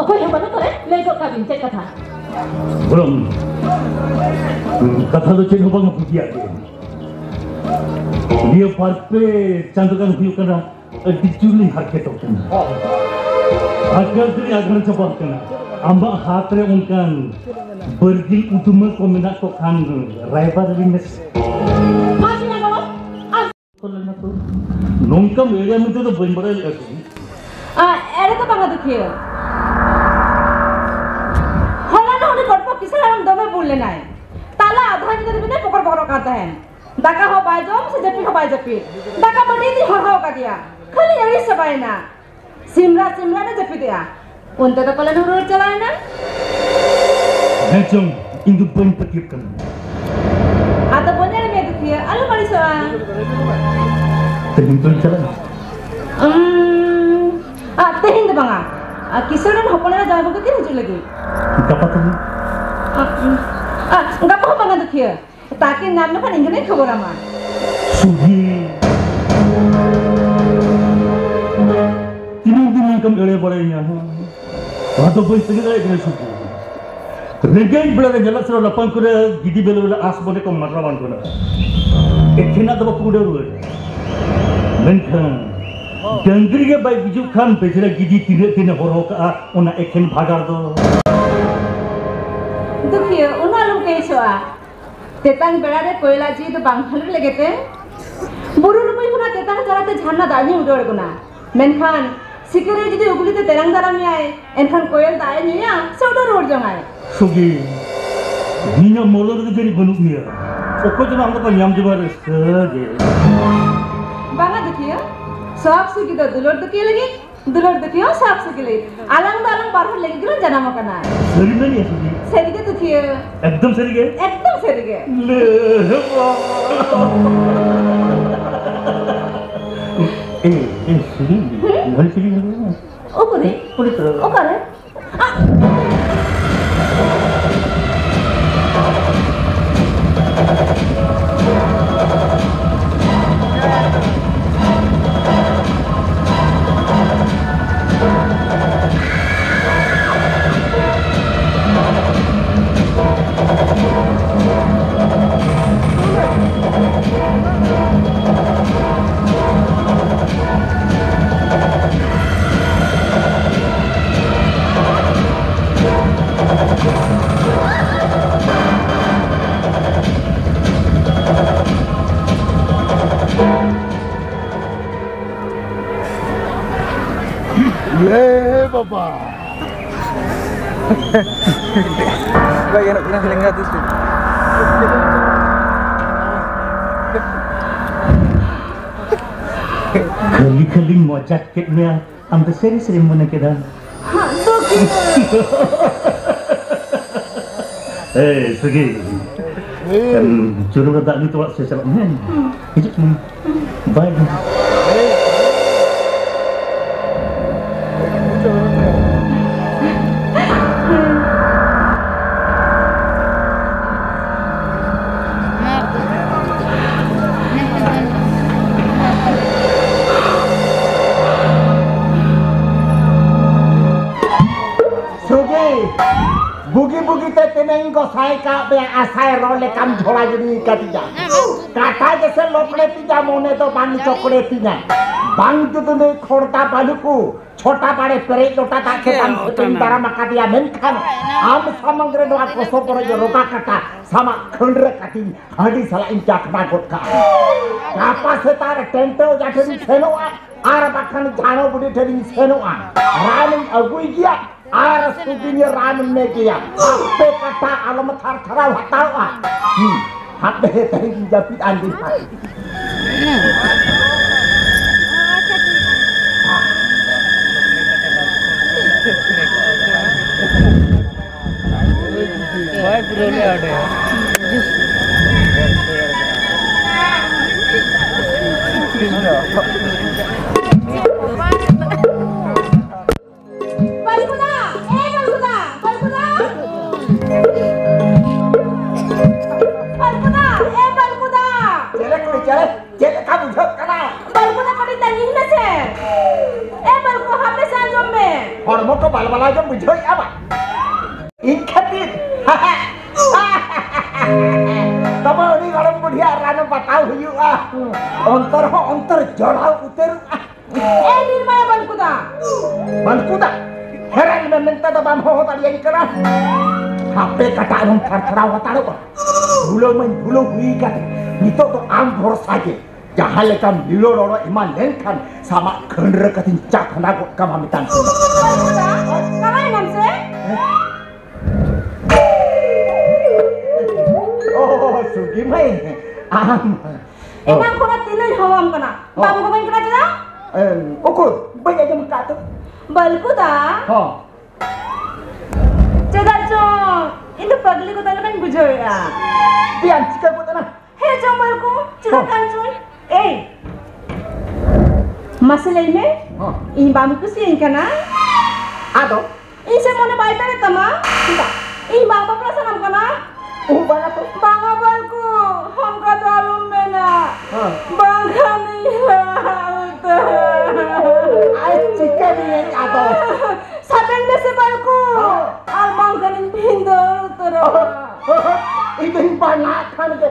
ᱚᱠᱚᱭ ᱦᱚᱸ ᱵᱟᱹᱱᱩᱜ ᱠᱚᱨᱮ, ᱞᱟᱹᱭ ᱜᱚᱫ ᱠᱟᱜ ᱵᱤᱱ, ᱪᱮᱫ ᱠᱟᱛᱷᱟ? ᱜᱚᱲᱚᱢ, ᱠᱟᱛᱷᱟ ᱫᱚ ᱪᱮᱫ ᱦᱚᱸ ᱵᱟᱝ ᱵᱩᱜᱤᱭᱟᱜ ᱜᱮ᱾ ᱱᱤᱭᱟᱹ ᱵᱟᱨ ᱯᱮ ᱪᱟᱸᱫᱳ ᱜᱟᱱ ᱦᱩᱭᱩᱜ ᱠᱟᱱᱟ, ᱟᱹᱰᱤ ᱡᱳᱨ ᱞᱤᱧ ᱦᱟᱨᱠᱮᱛᱚᱜ ᱠᱟᱱᱟ᱾ ᱦᱚᱸ᱾ ᱟᱠᱟᱞ ᱛᱮ ᱟᱜᱷᱟᱲ ᱪᱟᱵᱟᱜ ᱠᱟᱱᱟ᱾ ᱟᱢᱟᱜ ᱦᱟᱛ ᱨᱮ ᱚᱱᱠᱟᱱ ᱵᱟᱹᱨᱜᱤᱞ ᱩᱫᱽᱢᱟᱹ ᱠᱚ ᱢᱮᱱᱟᱜ ᱠᱚ ᱠᱷᱟᱱ ᱨᱟᱭᱵᱟᱨ ᱟᱹᱞᱤᱧ ᱢᱮᱥᱮ᱾ ᱢᱟ ᱪᱮᱫ ᱞᱟᱜᱟᱣᱟ? ᱱᱚᱝᱠᱟᱢ ᱮᱲᱮᱭᱟ ᱢᱮᱱᱛᱮ ᱫᱚ ᱵᱟᱹᱧ ᱵᱟᱲᱟᱭ ᱞᱮᱫᱼᱟ ᱥᱩᱫᱷᱤ᱾ ᱟ, ᱮᱲᱮ ᱫᱚ ᱵᱟᱝᱟ ᱫᱩᱠᱷᱤᱭᱟᱹ᱾ ᱦᱚᱞᱟ ᱱᱚᱜ ᱩᱱᱤ ᱠᱚᱴᱯᱚ ᱠᱤᱥᱟᱹᱬ ᱦᱟᱲᱟᱢ ᱫᱚᱢᱮ ᱵᱩᱞ ᱞᱮᱱᱟᱭ᱾ ᱛᱟᱞᱟ ᱟᱫᱷᱟ ᱧᱤᱫᱟᱹ ᱫᱷᱟᱹᱵᱤᱡ ᱮ ᱯᱚᱠᱚᱨ ᱯᱚᱠᱚᱨᱚᱜ ᱠᱟᱱ ᱛᱟᱦᱮᱸᱱ᱾ ᱫᱟᱠᱟ ᱦᱚᱸ ᱵᱟᱭ ᱡᱚᱢ ᱥᱮ ᱡᱟᱹᱯᱤᱫ ᱦᱚᱸ ᱵᱟᱭ ᱡᱟᱹᱯᱤᱫ᱾ ᱫᱟᱠᱟ ᱢᱟᱹᱰᱤ ᱫᱩᱧ ᱦᱚᱨᱦᱚ ᱟᱠᱟᱫᱮᱭᱟ᱾ ᱠᱷᱟᱹᱞᱤ ᱟᱹᱲᱤᱥ ᱪᱟᱵᱟᱭᱮᱱᱟ᱾ ᱥᱤᱢᱨᱟᱜ ᱥᱤᱢᱨᱟᱜ ᱮ ᱡᱟᱹᱯᱤᱫᱮᱜᱼᱟ᱾ ᱚᱱᱛᱮ ᱫᱚ ᱯᱟᱞᱮᱱ ᱨᱩᱣᱟᱹᱲ ᱪᱟᱞᱟᱣ ᱮᱱᱟ᱾ ᱦᱮᱸ ᱪᱚᱝ, ᱤᱧ ᱫᱚ ᱵᱟᱹᱧ ᱯᱟᱹᱛᱭᱟᱹᱜ ᱠᱟᱱᱟ᱾ ᱟᱫᱚ ᱵᱟᱹᱧ ᱮᱲᱮ ᱢᱮᱭᱟ ᱫᱩᱠᱷᱤᱭᱟᱹ, ᱟᱞᱚᱢ ᱟᱹᱲᱤᱥᱚᱜᱼᱟ᱾ ᱛᱮᱦᱮᱧ ᱫᱚᱧ ᱪᱟᱞᱟᱜᱼᱟ᱾ ᱩᱸ, ᱟ, ᱛᱮᱦᱮᱧ ᱫᱚ ᱵᱟᱝᱟ᱾ ᱟ, ᱠᱤᱥᱟᱹᱬ ᱨᱮᱱ ᱦᱚᱯᱚᱱ ᱮᱨᱟ ᱡᱟᱶᱟᱭ ᱵᱟᱹᱦᱩ ᱠᱤᱱ ᱦᱤᱡᱩᱜ ᱞᱟᱹᱜᱤᱫ᱾ ᱜᱟᱯᱟ ᱛᱟᱦᱞᱮ? ᱟ, ᱩᱸ, ᱟ, ᱜᱟᱯᱟ ᱦᱚᱸ ᱵᱟᱝᱟ ᱫᱩᱠᱷᱤᱭᱟᱹ᱾ ᱛᱟᱠᱤᱱ ᱧᱟᱢ ᱞᱮᱠᱷᱟᱱ ᱤᱧ ᱜᱮᱞᱮᱧ ᱠᱷᱚᱵᱚᱨᱟᱢᱟ᱾ ᱥᱩᱜᱤ, ᱛᱤᱱᱟᱹᱜ ᱫᱤᱱ ᱱᱚᱝᱠᱟᱢ ᱮᱲᱮ ᱵᱟᱲᱟᱭᱤᱧᱟ, ᱦᱮᱸ? ᱚᱱᱟ ᱫᱚ ᱵᱟᱹᱧ ᱛᱟᱺᱜᱤ ᱫᱟᱲᱮᱭᱟᱜ ᱠᱟᱱᱟ, ᱥᱩᱜᱤ᱾ ᱨᱮᱸᱜᱮᱡ ᱵᱮᱲᱟ ᱨᱮ ᱧᱮᱞᱚᱜ ᱥᱮᱱᱚᱜ ᱞᱟᱯᱟᱝ ᱠᱚᱨᱮ ᱜᱤᱰᱤ ᱵᱮᱞᱮ ᱵᱮᱞᱮ ᱟᱸᱥ ᱢᱚᱱᱮ ᱠᱚ ᱢᱟᱰᱨᱟ ᱵᱟᱝ ᱠᱟᱱᱟ᱾ ᱮᱠᱷᱮᱱᱟᱜ ᱫᱚ ᱵᱟᱠᱚ ᱩᱰᱟᱹᱣ ᱨᱩᱣᱟᱹᱲᱟ᱾ ᱢᱮᱱᱠᱷᱟᱱ ᱰᱟᱹᱝᱨᱤ ᱜᱮ ᱵᱟᱭ ᱜᱩᱡᱩᱜ ᱠᱷᱟᱱ ᱵᱮᱡᱽᱨᱟ ᱜᱤᱰᱤ ᱛᱤᱱᱟᱹᱜ ᱫᱤᱱᱮ ᱦᱚᱨᱦᱚ ᱠᱟᱜᱼᱟ, ᱚᱱᱟ ᱮᱠᱷᱮᱱ ᱵᱷᱟᱜᱟᱲ ᱫᱚ᱾ ᱫᱩᱠᱷᱤᱭᱟᱹ, ᱩᱱᱟᱹᱜ ᱟᱞᱚᱢ ᱠᱮᱥᱚᱜᱼᱟ᱾ ᱛᱮᱛᱟᱝ ᱵᱮᱲᱟ ᱨᱮ ᱠᱚᱭᱞᱟ ᱡᱤᱣᱤ ᱫᱚ ᱵᱟᱝ ᱦᱟᱹᱞᱩᱨ ᱞᱮᱜᱮ ᱛᱮ᱾ ᱵᱩᱨᱩ ᱞᱩᱠᱩᱭ ᱠᱷᱚᱱᱟᱜ ᱛᱮᱛᱟᱝ ᱡᱟᱞᱟᱛᱮ ᱡᱷᱟᱨᱱᱟ ᱫᱟᱜ ᱧᱩ ᱩᱰᱟᱹᱣ ᱟᱬᱜᱚᱱᱟ᱾ ᱢᱮᱱᱠᱷᱟᱱ ᱥᱤᱠᱟᱹᱨᱤᱭᱟᱹ ᱡᱩᱫᱤ ᱩᱜᱽᱞᱤ ᱛᱮ ᱛᱮᱨᱟᱝ ᱫᱟᱨᱟᱢ ᱢᱮᱭᱟᱭ, ᱮᱱᱠᱷᱟᱱ ᱠᱚᱭᱮᱞ ᱫᱟᱜ ᱮ ᱧᱩᱭᱟ ᱥᱮ ᱩᱰᱟᱹᱣ ᱨᱩᱣᱟᱹᱲ ᱡᱚᱝᱟᱭ? ᱥᱩᱜᱤ, ᱤᱧᱟᱹᱜ ᱢᱚᱞᱚᱝ ᱨᱮᱫᱚ ᱡᱟᱹᱱᱤᱡ ᱵᱟᱹᱱᱩᱜ ᱢᱮᱭᱟ᱾ ᱚᱠᱚᱭ ᱪᱚ ᱟᱢ ᱫᱚᱠᱚ ᱧᱟᱢ ᱪᱟᱵᱟ ᱨᱟᱹᱥᱠᱟᱹ ᱜᱮ᱾ ᱵᱟᱝᱟ ᱫᱩᱠᱷᱤᱭᱟᱹ, ᱥᱚᱦᱟᱜ ᱥᱩᱜᱤ ᱫᱚ ᱫᱩᱞᱟᱹᱲ ᱫᱩᱠᱷᱤᱭᱟᱹ ᱞᱟᱹᱜᱤᱫ᱾ ᱫᱩᱞᱟᱹᱲ ᱫᱩᱠᱷᱤᱭᱟᱹ ᱥᱟᱵ ᱥᱤᱠᱞᱤ᱾ ᱟᱞᱟᱝ ᱫᱚ ᱟᱞᱟᱝ ᱵᱟᱨ ᱦᱚᱲ ᱞᱟᱹᱜᱤᱫ ᱜᱮᱞᱟᱝ ᱡᱟᱱᱟᱢ ᱟᱠᱟᱱᱟ᱾ ᱥᱟᱹᱨᱤ ᱢᱮᱱᱮᱜᱼᱟ ᱥᱩᱫᱷᱤ? ᱥᱟᱹᱨᱤ ᱜᱮ ᱫᱩᱠᱷᱤᱭᱟᱹ᱾ ᱮᱠᱫᱚᱢ ᱥᱟᱹᱨᱤ ᱜᱮ? ᱮᱠᱫᱚᱢ ᱥᱟᱹᱨᱤ ᱜᱮ᱾ ᱞᱮ ᱵᱟᱵᱟ᱾ ᱮ, ᱮ, ᱥᱩᱫᱷᱤ, ᱦᱩᱸ? ᱜᱷᱟᱹᱲᱤ ᱥᱩᱫᱷᱤ ᱧᱮᱞ ᱢᱮ᱾ ᱚᱠᱟᱨᱮ? ᱚᱠᱟᱨᱮ? ᱚᱠᱟᱨᱮ? ᱞᱮ ᱵᱟᱵᱟ᱾ ᱵᱟᱭ ᱜᱟᱱᱚᱜ ᱠᱟᱱᱟ, ᱞᱮᱸᱜᱟ ᱛᱤ ᱛᱮ᱾ ᱠᱷᱟᱹᱞᱤ ᱠᱷᱟᱹᱞᱤᱧ ᱢᱚᱡᱟᱠ ᱠᱮᱫ ᱢᱮᱭᱟ, ᱟᱢ ᱫᱚ ᱥᱟᱹᱨᱤ ᱥᱟᱹᱨᱤᱢ ᱢᱚᱱᱮ ᱠᱮᱫᱟ᱾ ᱮᱭ ᱥᱩᱜᱤ, ᱮᱢ, ᱪᱩᱨᱩ ᱨᱮ ᱫᱟᱜ ᱧᱩ ᱛᱚᱣᱟᱜ ᱥᱮ ᱪᱟᱞᱟᱜ ᱢᱮ᱾ ᱦᱤᱡᱩᱜ ᱢᱮ᱾ ᱵᱟᱭ ᱜᱟᱱᱚᱜ᱾ ᱥᱩᱜᱤ, ᱵᱩᱜᱤ ᱵᱩᱜᱤ ᱛᱮ ᱛᱮᱱᱮᱧ ᱜᱚᱥᱟᱭ ᱠᱟᱜ ᱢᱮ, ᱟᱥᱟᱭ ᱨᱚ ᱞᱮᱠᱟᱢ ᱡᱷᱚᱲᱟ ᱜᱤᱰᱤ ᱠᱟᱫᱤᱧᱟ᱾ ᱠᱟᱴᱟ ᱜᱮᱥᱮ ᱞᱚᱠᱲᱮ ᱛᱤᱧᱟ, ᱢᱚᱱᱮ ᱫᱚ ᱵᱟᱝ ᱪᱚᱠᱲᱮ ᱛᱤᱧᱟ᱾ ᱵᱟᱝ ᱡᱩᱫᱩ ᱱᱩᱭ ᱠᱷᱚᱲᱫᱟ ᱵᱟᱹᱞᱩ ᱠᱚ ᱪᱷᱚᱴᱟ ᱵᱟᱲᱮ ᱯᱮᱨᱮᱡ ᱞᱚᱴᱟ ᱫᱟᱜ ᱠᱷᱮᱛᱟᱢ ᱥᱮᱴᱮᱨ ᱫᱟᱨᱟᱢ ᱟᱠᱟᱫᱮᱭᱟ, ᱢᱮᱱᱠᱷᱟᱱ ᱟᱢ ᱥᱟᱢᱟᱝ ᱨᱮ ᱱᱚᱣᱟ ᱠᱚᱥᱚ ᱵᱚᱨᱚᱡ ᱨᱚᱜᱟ ᱠᱟᱴᱟ ᱥᱟᱢᱟᱜ ᱠᱷᱟᱹᱲ ᱨᱮ ᱠᱟᱹᱴᱤᱧ ᱦᱟᱺᱰᱤ ᱥᱟᱞᱟᱜ ᱤᱧ ᱪᱟᱠᱷᱱᱟ ᱜᱚᱫ ᱠᱟᱜᱼᱟ᱾ ᱜᱟᱯᱟ ᱥᱮᱛᱟᱜ ᱨᱮ ᱴᱮᱱᱴᱟᱹ ᱚᱡᱟ ᱴᱷᱮᱱᱤᱧ ᱥᱮᱱᱚᱜᱼᱟ ᱟᱨ ᱵᱟᱠᱷᱟᱱ ᱡᱷᱟᱲᱚ ᱵᱩᱰᱷᱤ ᱴᱷᱮᱱᱤᱧ ᱥᱮᱱᱚᱜᱼᱟ᱾ ᱨᱟᱱᱤᱧ ᱟᱹᱜᱩᱭ ᱜᱮᱭᱟ ᱟᱨ ᱥᱩᱫᱤᱱᱮ ᱨᱟᱱ ᱢᱮ ᱜᱮᱭᱟ᱾ ᱟᱯᱮ ᱠᱟᱴᱟ ᱟᱞᱚᱢ ᱛᱷᱟᱨ ᱛᱷᱟᱨᱟᱣ ᱦᱟᱛᱟᱲᱚᱜᱼᱟ᱾ ᱦᱩᱸ, ᱦᱟᱯᱮ ᱛᱮᱦᱮᱧ ᱤᱧ ᱡᱟᱹᱯᱤᱫ ᱟᱸᱡᱮᱫ ᱦᱟᱸᱜ᱾ ᱵᱟᱭ ᱯᱩᱨᱟᱹᱣ ᱞᱮᱜᱼᱟ ᱚᱸᱰᱮ᱾ ᱵᱟᱹᱞᱠᱩᱫᱟ! ᱮ ᱵᱟᱹᱞᱠᱩᱫᱟ! ᱵᱟᱹᱞᱠᱩᱫᱟ! ᱵᱟᱹᱞᱠᱩᱫᱟ! ᱮ ᱵᱟᱹᱞᱠᱩᱫᱟ! ᱪᱮᱞᱮ ᱠᱩᱲᱤ ᱪᱮᱞᱮ? ᱪᱮᱫ ᱞᱮᱠᱟ ᱵᱩᱡᱷᱟᱹᱜ ᱠᱟᱱᱟ? ᱵᱟᱹᱞᱠᱩ ᱫᱚ ᱠᱟᱹᱴᱤᱡ ᱛᱟᱺᱜᱤᱧ ᱢᱮᱥᱮ᱾ ᱮ ᱵᱟᱹᱞᱠᱩ, ᱦᱟᱯᱮ ᱥᱮ ᱟᱸᱡᱚᱢ ᱢᱮ᱾ ᱦᱚᱲᱢᱚ ᱠᱚ ᱵᱟᱞᱵᱟᱞᱟᱣ ᱜᱮᱢ ᱵᱩᱡᱷᱟᱹᱣᱮᱫᱼᱟ ᱵᱟᱝ? ᱤᱧ ᱠᱷᱟᱹᱛᱤᱨ? ᱛᱚᱵᱮ ᱩᱱᱤ ᱜᱚᱲᱚᱢ ᱵᱩᱰᱷᱤᱭᱟᱜ ᱨᱟᱱ ᱵᱟᱛᱟᱣ ᱦᱩᱭᱩᱜᱼᱟ᱾ ᱚᱱᱛᱚᱨ ᱦᱚᱸ ᱚᱱᱛᱚᱨ ᱡᱚᱲᱟᱣ ᱩᱛᱟᱹᱨᱚᱜᱼᱟ᱾ ᱮ ᱱᱤᱨᱢᱟᱭᱟ ᱵᱟᱹᱞᱠᱩᱫᱟ! ᱵᱟᱹᱞᱠᱩᱫᱟ! ᱦᱮᱨᱮᱞ ᱢᱮ ᱢᱮᱱᱛᱮ ᱫᱚ ᱵᱟᱢ ᱦᱚᱦᱚ ᱫᱟᱲᱮᱭᱟᱹᱧ ᱠᱟᱱᱟ᱾ ᱦᱟᱯᱮ ᱠᱟᱴᱟ ᱟᱞᱚᱢ ᱛᱷᱟᱨ ᱛᱷᱟᱨᱟᱣ ᱦᱟᱛᱟᱲᱚᱜᱼᱟ᱾ ᱵᱷᱩᱞᱟᱹᱣ ᱢᱟᱧ ᱵᱷᱩᱞᱟᱹᱣ ᱦᱩᱭ ᱠᱟᱱ, ᱱᱤᱛᱚᱜ ᱫᱚ ᱟᱢ ᱵᱷᱚᱨᱥᱟ ᱜᱮ᱾ ᱡᱟᱦᱟᱸ ᱞᱮᱠᱟᱢ ᱞᱤᱞᱚ ᱞᱚᱲᱚ ᱮᱢᱟᱱ ᱞᱮᱱᱠᱷᱟᱱ ᱥᱟᱢᱟᱜ ᱠᱷᱟᱹᱱᱰ ᱨᱮ ᱠᱟᱛᱮᱧ ᱪᱟᱠᱷᱱᱟ ᱜᱚᱫ ᱠᱟᱢᱟ ᱢᱮᱛᱟᱢ ᱠᱟᱱᱟ᱾ ᱪᱟᱞᱟᱣ ᱮᱱᱟᱢ ᱥᱮ? ᱳ, ᱥᱩᱜᱤ ᱢᱟᱹᱭ, ᱟᱢ᱾ ᱮᱱᱟᱝ ᱠᱷᱚᱱᱟᱜ ᱛᱤᱱᱟᱹᱜ ᱤᱧ ᱦᱚᱦᱚᱣᱟᱢ ᱠᱟᱱᱟ, ᱦᱚᱸ᱾ ᱵᱟᱢ ᱜᱚᱜᱚᱧ ᱠᱟᱱᱟ ᱪᱮᱫᱟᱜ? ᱮᱢ, ᱩᱠᱩᱨ, ᱵᱟᱹᱧ ᱟᱸᱡᱚᱢ ᱟᱠᱟᱫ ᱫᱚ᱾ ᱵᱟᱹᱞᱠᱩ ᱫᱟ᱾ ᱦᱚᱸ᱾ ᱪᱮᱫᱟᱜ ᱪᱚ ᱤᱧ ᱫᱚ ᱯᱟᱜᱽᱞᱤ ᱜᱚᱫ ᱞᱮᱠᱟᱧ ᱵᱩᱡᱷᱟᱹᱣᱮᱫᱼᱟ᱾ ᱫᱮᱭᱟᱱ ᱪᱤᱠᱟᱹ ᱜᱚᱫ ᱮᱱᱟ? ᱦᱮᱸ ᱪᱚᱝ ᱵᱟᱹᱞᱠᱩ, ᱪᱮᱫᱟᱜ ᱦᱚᱸ᱾ ᱠᱟᱱ ᱪᱚᱝ? ᱮᱭ, ᱢᱟᱥᱮ ᱞᱟᱹᱭ ᱢᱮ, ᱦᱚᱸ᱾ ᱤᱧ ᱵᱟᱢ ᱠᱩᱥᱤᱭᱟᱹᱧ ᱠᱟᱱᱟ? ᱟᱫᱚ? ᱤᱧ ᱥᱮ ᱢᱚᱱᱮ ᱵᱟᱭ ᱫᱟᱲᱮ ᱛᱟᱢᱟ? ᱪᱮᱫᱟᱜ? ᱤᱧ ᱵᱟᱢ ᱵᱟᱯᱞᱟ ᱥᱟᱱᱟᱢ ᱠᱟᱱᱟ? ᱩ, ᱵᱟᱝᱟ ᱛᱚ᱾ ᱵᱟᱝᱟ ᱵᱟᱹᱞᱠᱩ, ᱚᱱᱠᱟ ᱫᱚ ᱟᱞᱚᱢ ᱢᱮᱱᱟ᱾ ᱦᱮᱸ᱾ ᱵᱟᱝᱠᱷᱟᱱ ᱤᱧ ᱨᱟᱜ ᱩᱛᱟᱹᱨᱟ᱾ ᱟᱭ, ᱪᱤᱠᱟᱹ ᱢᱮᱭᱟᱹᱧ ᱟᱫᱚ? ᱥᱟᱵᱮᱱ ᱢᱮᱥᱮ ᱵᱟᱹᱞᱠᱩ, ᱦᱮᱸ᱾ ᱟᱨ ᱵᱟᱝᱠᱷᱟᱱ ᱤᱧ ᱵᱷᱤᱸᱫᱟᱹᱲ ᱩᱛᱟᱹᱨᱚᱜᱼᱟ᱾ ᱤᱧ ᱫᱩᱧ ᱵᱟᱱᱟᱜ ᱠᱷᱟᱱ ᱜᱮ᱾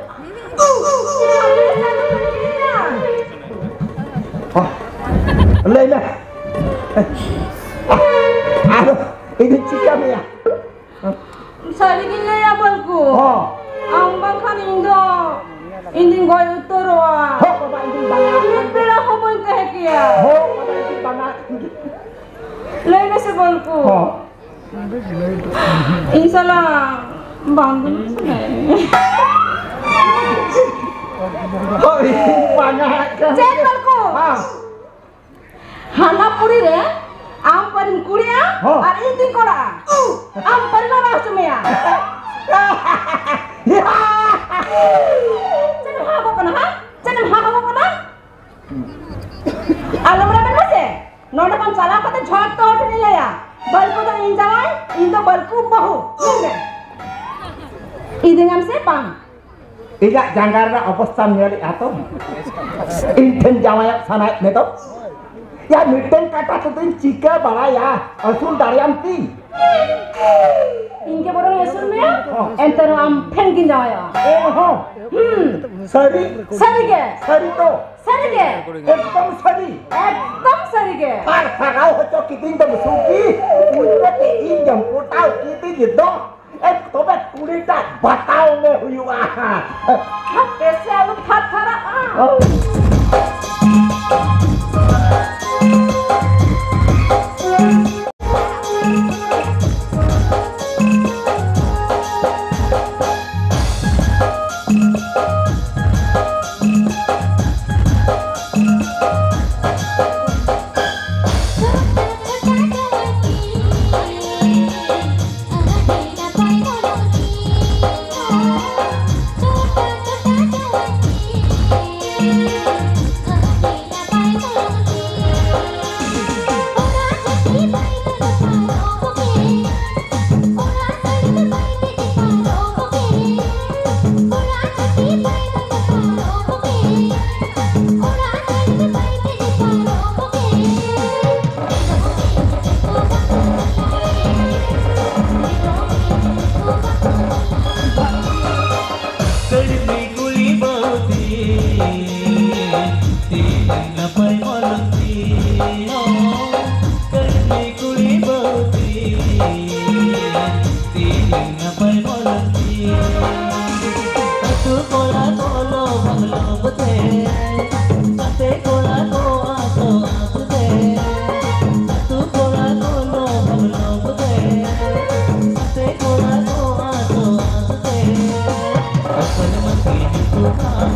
ᱞᱟᱹᱭ ᱢᱮ᱾ ᱟᱫᱚ ᱤᱧ ᱫᱩᱧ ᱪᱤᱠᱟᱹ ᱢᱮᱭᱟ? ᱥᱟᱹᱨᱤ ᱜᱤᱧ ᱞᱟᱹᱭᱟ ᱵᱟᱹᱞᱠᱩ᱾ ᱦᱚᱸ᱾ ᱟᱢ ᱵᱟᱝᱠᱷᱟᱱ ᱤᱧ ᱫᱚ, ᱤᱧ ᱫᱩᱧ ᱜᱚᱡ ᱩᱛᱟᱹᱨᱚᱜᱼᱟ᱾ ᱦᱚᱸ ᱵᱟᱵᱟ, ᱤᱧ ᱫᱩᱧ ᱵᱟᱱᱟᱜ ᱠᱷᱟᱱ ᱜᱮ᱾ ᱯᱮᱲᱟ ᱦᱚᱸ ᱵᱟᱹᱧ ᱛᱟᱦᱮᱸ ᱠᱮᱭᱟ᱾ ᱦᱚᱸ ᱵᱟᱵᱟ, ᱤᱧ ᱫᱩᱧ ᱵᱟᱱᱟᱜ ᱠᱷᱟᱱ ᱜᱮ᱾ ᱞᱟᱹᱭ ᱢᱮᱥᱮ ᱵᱟᱹᱞᱠᱩ᱾ ᱦᱚᱸ᱾ ᱤᱧ ᱥᱟᱞᱟᱜ ᱵᱟᱝ ᱫᱩᱲᱩᱵ ᱥᱟᱱᱟᱭᱮᱫ ᱢᱮᱭᱟ? ᱦᱳᱭ, ᱵᱟᱝᱟ, ᱪᱮᱫ ᱵᱟᱹᱞᱠᱩ? ᱦᱮᱸ᱾ ᱦᱟᱱᱟ ᱯᱩᱨᱤ ᱨᱮ ᱟᱢ ᱯᱟᱹᱨᱤᱢ ᱠᱩᱲᱤᱜᱼᱟ ᱦᱚᱸ᱾ ᱟᱨ ᱤᱧ ᱛᱤᱧ ᱠᱚᱲᱟᱜᱼᱟ᱾ ᱟᱢ ᱯᱟᱹᱨᱤᱢ ᱦᱟᱨᱟ ᱦᱚᱪᱚ ᱢᱮᱭᱟ᱾ ᱪᱮᱫ ᱮᱢ ᱦᱟᱜᱚᱜ ᱠᱟᱱᱟ, ᱦᱮᱸ? ᱪᱮᱫ ᱮᱢ ᱦᱟᱜᱚᱜ ᱠᱟᱱᱟ? ᱟᱞᱚᱢ ᱨᱮᱵᱮᱱ ᱢᱮᱥᱮ᱾ ᱱᱚᱰᱮ ᱠᱷᱚᱱ ᱪᱟᱞᱟᱣ ᱠᱟᱛᱮ ᱡᱷᱚᱛᱚ ᱦᱚᱲ ᱴᱷᱮᱱᱤᱧ ᱞᱟᱹᱭᱟ, ᱵᱟᱹᱞᱠᱩ ᱫᱚ ᱤᱧ ᱡᱟᱶᱟᱭ, ᱤᱧ ᱫᱚ ᱵᱟᱹᱞᱠᱩ ᱵᱟᱹᱦᱩ᱾ ᱧᱮᱞ ᱢᱮ᱾ ᱤᱫᱤᱧᱟᱢ ᱥᱮ ᱵᱟᱝ? ᱤᱧᱟᱹᱜ ᱡᱟᱸᱜᱟ ᱨᱮᱱᱟᱜ ᱚᱵᱚᱥᱛᱟᱢ ᱧᱮᱞᱮᱫᱼᱟ ᱛᱚ? ᱤᱧ ᱴᱷᱮᱱ ᱡᱟᱶᱟᱭᱚᱜ ᱥᱟᱱᱟᱭᱮᱫ ᱢᱮ ᱫᱚ? ᱭᱟ, ᱢᱤᱫᱴᱮᱱ ᱠᱟᱴᱟ ᱛᱮᱫᱚᱧ ᱪᱤᱠᱟᱹ ᱵᱟᱲᱟᱭᱟ? ᱟᱹᱥᱩᱞ ᱫᱟᱲᱮᱭᱟᱢ ᱠᱤ? ᱤᱧ ᱜᱮ ᱵᱚᱨᱚᱝ ᱟᱹᱥᱩᱞ ᱢᱮᱭᱟ? ᱦᱚᱸ᱾ ᱮᱱᱛᱮ ᱨᱮᱦᱚᱸ ᱟᱢ ᱴᱷᱮᱱ ᱜᱤᱧ ᱡᱟᱶᱟᱭᱚᱜᱼᱟ᱾ ᱮᱱᱦᱚᱸ? ᱦᱩᱸ᱾ ᱥᱟᱹᱨᱤ? ᱥᱟᱹᱨᱤ ᱜᱮ᱾ ᱥᱟᱹᱨᱤ ᱛᱚ? ᱥᱟᱹᱨᱤ ᱜᱮ᱾ ᱮᱠᱫᱚᱢ ᱥᱟᱹᱨᱤ? ᱮᱠᱫᱚᱢ ᱥᱟᱹᱨᱤ ᱜᱮ᱾ ᱟᱨ ᱥᱟᱨᱦᱟᱣ ᱦᱚᱪᱚ ᱠᱤᱫᱤᱧ ᱫᱚᱢ ᱥᱩᱠᱤ, ᱩᱞᱴᱟᱹ ᱛᱮ ᱤᱧ ᱜᱮᱢ ᱯᱚᱴᱟᱣ ᱠᱤᱫᱤᱧ ᱫᱚ᱾ ᱮ, ᱛᱚᱵᱮ ᱠᱩᱲᱤᱴᱟᱜ ᱵᱟᱛᱟᱣ ᱢᱮ ᱦᱩᱭᱩᱜᱼᱟ᱾ ᱦᱟᱯᱮ ᱥᱮ ᱟᱞᱚᱢ ᱛᱷᱟᱨ ᱛᱷᱟᱨᱟᱜᱼᱟ᱾ ᱚ᱾ ᱜᱟᱛᱮ ᱠᱚᱲᱟ ᱠᱚ ᱟᱫᱚ ᱟᱫᱚ ᱛᱮ, ᱟᱹᱛᱩ ᱠᱚᱲᱟ ᱠᱚ ᱞᱚᱵ ᱞᱚᱵ ᱛᱮ, ᱜᱟᱛᱮ ᱠᱚᱲᱟ ᱠᱚ ᱟᱫᱚ ᱟᱫᱚ ᱛᱮ, ᱚᱠᱚᱭ ᱢᱟᱹᱛᱤ ᱧᱩᱛᱩᱢ ᱟᱢ,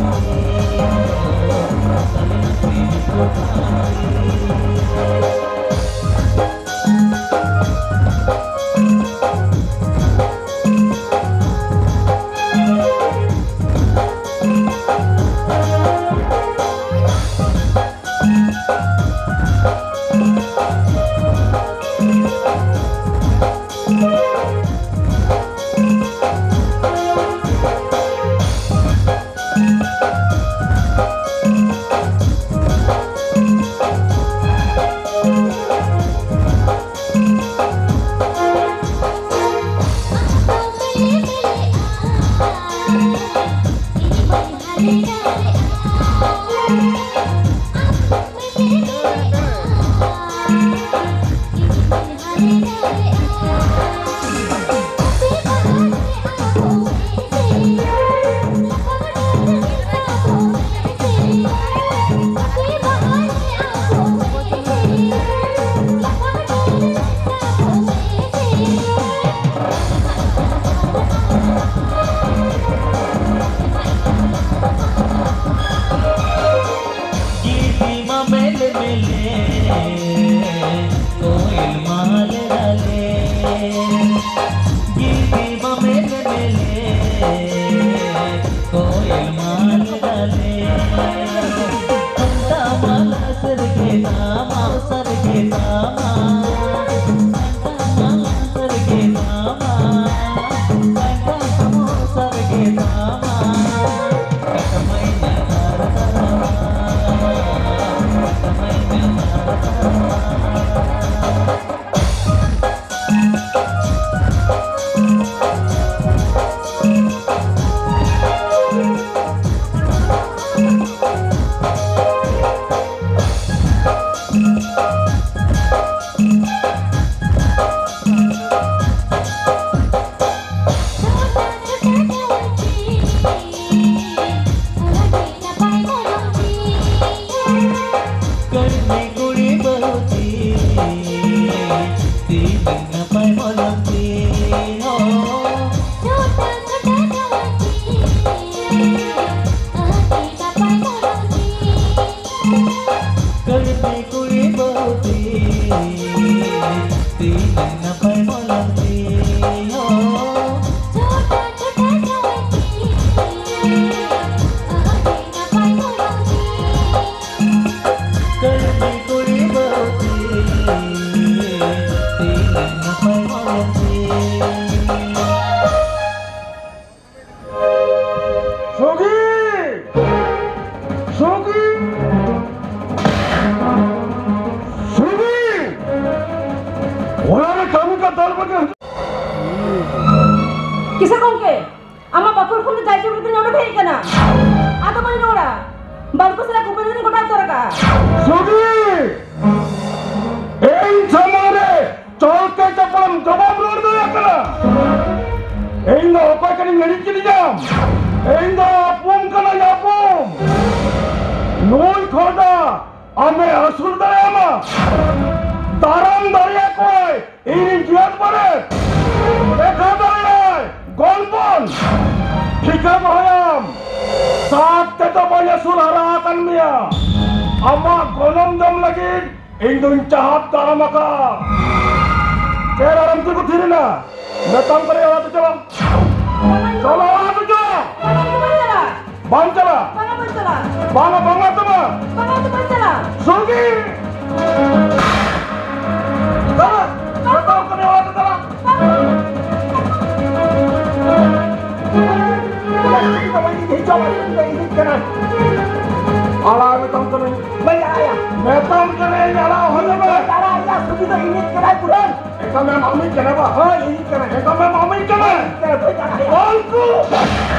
ᱚᱠᱚᱭ ᱢᱟᱹᱛᱤ ᱧᱩᱛᱩᱢ ᱟᱢ᱾ ᱵᱟᱹᱞᱠᱩ ᱥᱟᱞᱟᱜ ᱠᱩᱢᱵᱟᱹ ᱨᱮᱵᱤᱱ ᱜᱚᱴᱟ ᱩᱛᱟᱹᱨ ᱟᱠᱟᱫᱼᱟ᱾ ᱥᱩᱜᱤ! ᱤᱧ ᱥᱟᱢᱟᱝ ᱨᱮ ᱪᱚᱞᱠᱮ ᱪᱟᱯᱚᱞᱮᱢ ᱡᱚᱵᱟᱵ ᱨᱩᱣᱟᱹᱲ ᱫᱟᱲᱮᱭᱟᱜ ᱠᱟᱱᱟ? ᱤᱧ ᱫᱚ ᱚᱠᱚᱭ ᱠᱟᱱᱟᱧ ᱦᱤᱲᱤᱧ ᱠᱤᱫᱤᱧᱟᱢ? ᱤᱧ ᱫᱚ ᱟᱯᱩᱢ ᱠᱟᱹᱱᱟᱹᱧ, ᱟᱯᱩᱢ᱾ ᱱᱩᱭ ᱠᱷᱚᱱᱰᱟ ᱟᱢᱮ ᱟᱹᱥᱩᱞ ᱫᱟᱲᱮᱭᱟᱢᱟ, ᱫᱟᱨᱟᱢ ᱫᱟᱲᱮᱭᱟᱠᱚᱣᱟᱭ ᱤᱧ ᱡᱤᱭᱚᱱ ᱵᱟᱨᱮ, ᱫᱮᱠᱷᱟ ᱫᱟᱲᱮᱭᱟᱭ ᱜᱚᱞᱯᱚᱱ᱾ ᱴᱷᱤᱠᱟᱹ ᱫᱚᱦᱚᱭᱟᱢ, ᱥᱟᱛ ᱛᱮᱫᱚ ᱵᱟᱹᱧ ᱟᱹᱥᱩᱞ ᱦᱟᱨᱟ ᱟᱠᱟᱱ ᱢᱮᱭᱟ᱾ ᱟᱢᱟᱜ ᱜᱚᱱᱚᱝ ᱡᱚᱢ ᱞᱟᱹᱜᱤᱫ ᱤᱧ ᱫᱩᱧ ᱪᱟᱦᱟᱵ ᱫᱟᱨᱟᱢ ᱟᱠᱟᱫ᱾ ᱪᱮᱫ ᱟᱨᱮᱢ ᱛᱤᱸᱜᱩ ᱛᱷᱤᱨ ᱮᱱᱟ? ᱢᱮᱛᱟᱢ ᱠᱟᱹᱱᱟᱹᱧ ᱚᱲᱟᱜ ᱛᱮ ᱪᱟᱞᱟᱜ᱾ ᱪᱟᱞᱟᱜ ᱚᱲᱟᱜ ᱛᱮ ᱪᱟᱞᱟᱜ᱾ ᱵᱟᱝ ᱪᱟᱞᱟᱜ᱾ ᱵᱟᱝᱟ, ᱵᱟᱹᱧ ᱪᱟᱞᱟᱜ᱾ ᱵᱟᱝᱟ, ᱵᱟᱝᱟ ᱛᱚ ᱵᱟᱝ᱾ ᱵᱟᱝᱟ ᱛᱚ ᱵᱟᱹᱧ ᱪᱟᱞᱟᱜ᱾ ᱥᱚᱝᱜᱤ! ᱫᱟᱫᱟ, ᱢᱮᱛᱟᱢ ᱠᱟᱹᱱᱟᱹᱧ ᱚᱲᱟᱜ ᱛᱮ ᱪᱟᱞᱟᱜ᱾ ᱵᱟᱝᱟ᱾ ᱤᱧ ᱫᱚ ᱵᱟᱹᱧ ᱤᱫᱤ ᱦᱚᱪᱚ ᱟᱢᱟ, ᱤᱧ ᱫᱚ ᱤᱫᱤᱜ ᱠᱟᱱᱟ᱾ ᱟᱲᱟᱜ ᱢᱮᱛᱟᱢ ᱠᱟᱹᱱᱟᱹᱧ᱾ ᱵᱟᱹᱧ ᱟᱲᱟᱜ ᱟᱭᱟ᱾ ᱢᱮᱛᱟᱢ ᱠᱟᱹᱱᱟᱹᱧ, ᱟᱲᱟᱜ ᱦᱚᱪᱚ ᱢᱮ᱾ ᱵᱟᱹᱧ ᱟᱲᱟᱜ ᱟᱭᱟ, ᱥᱩᱵᱤᱫᱷᱟ ᱤᱧᱤᱡ ᱠᱟᱱᱟᱭ ᱯᱩᱨᱟᱹ᱾ ᱮᱠᱟᱞ ᱢᱮᱢ ᱟᱢᱤᱡ ᱠᱟᱱᱟ ᱵᱟ? ᱦᱳᱭ, ᱤᱧᱤᱡ ᱠᱟᱱᱟᱭ᱾ ᱮᱠᱟᱞ ᱢᱮᱢ ᱟᱢᱤᱡ ᱠᱟᱱᱟ? ᱤᱧᱤᱡ ᱠᱟᱱᱟᱭ, ᱵᱟᱹᱧ ᱟᱲᱟᱜ ᱟᱭᱟ᱾ ᱵᱚᱞ ᱠᱚ!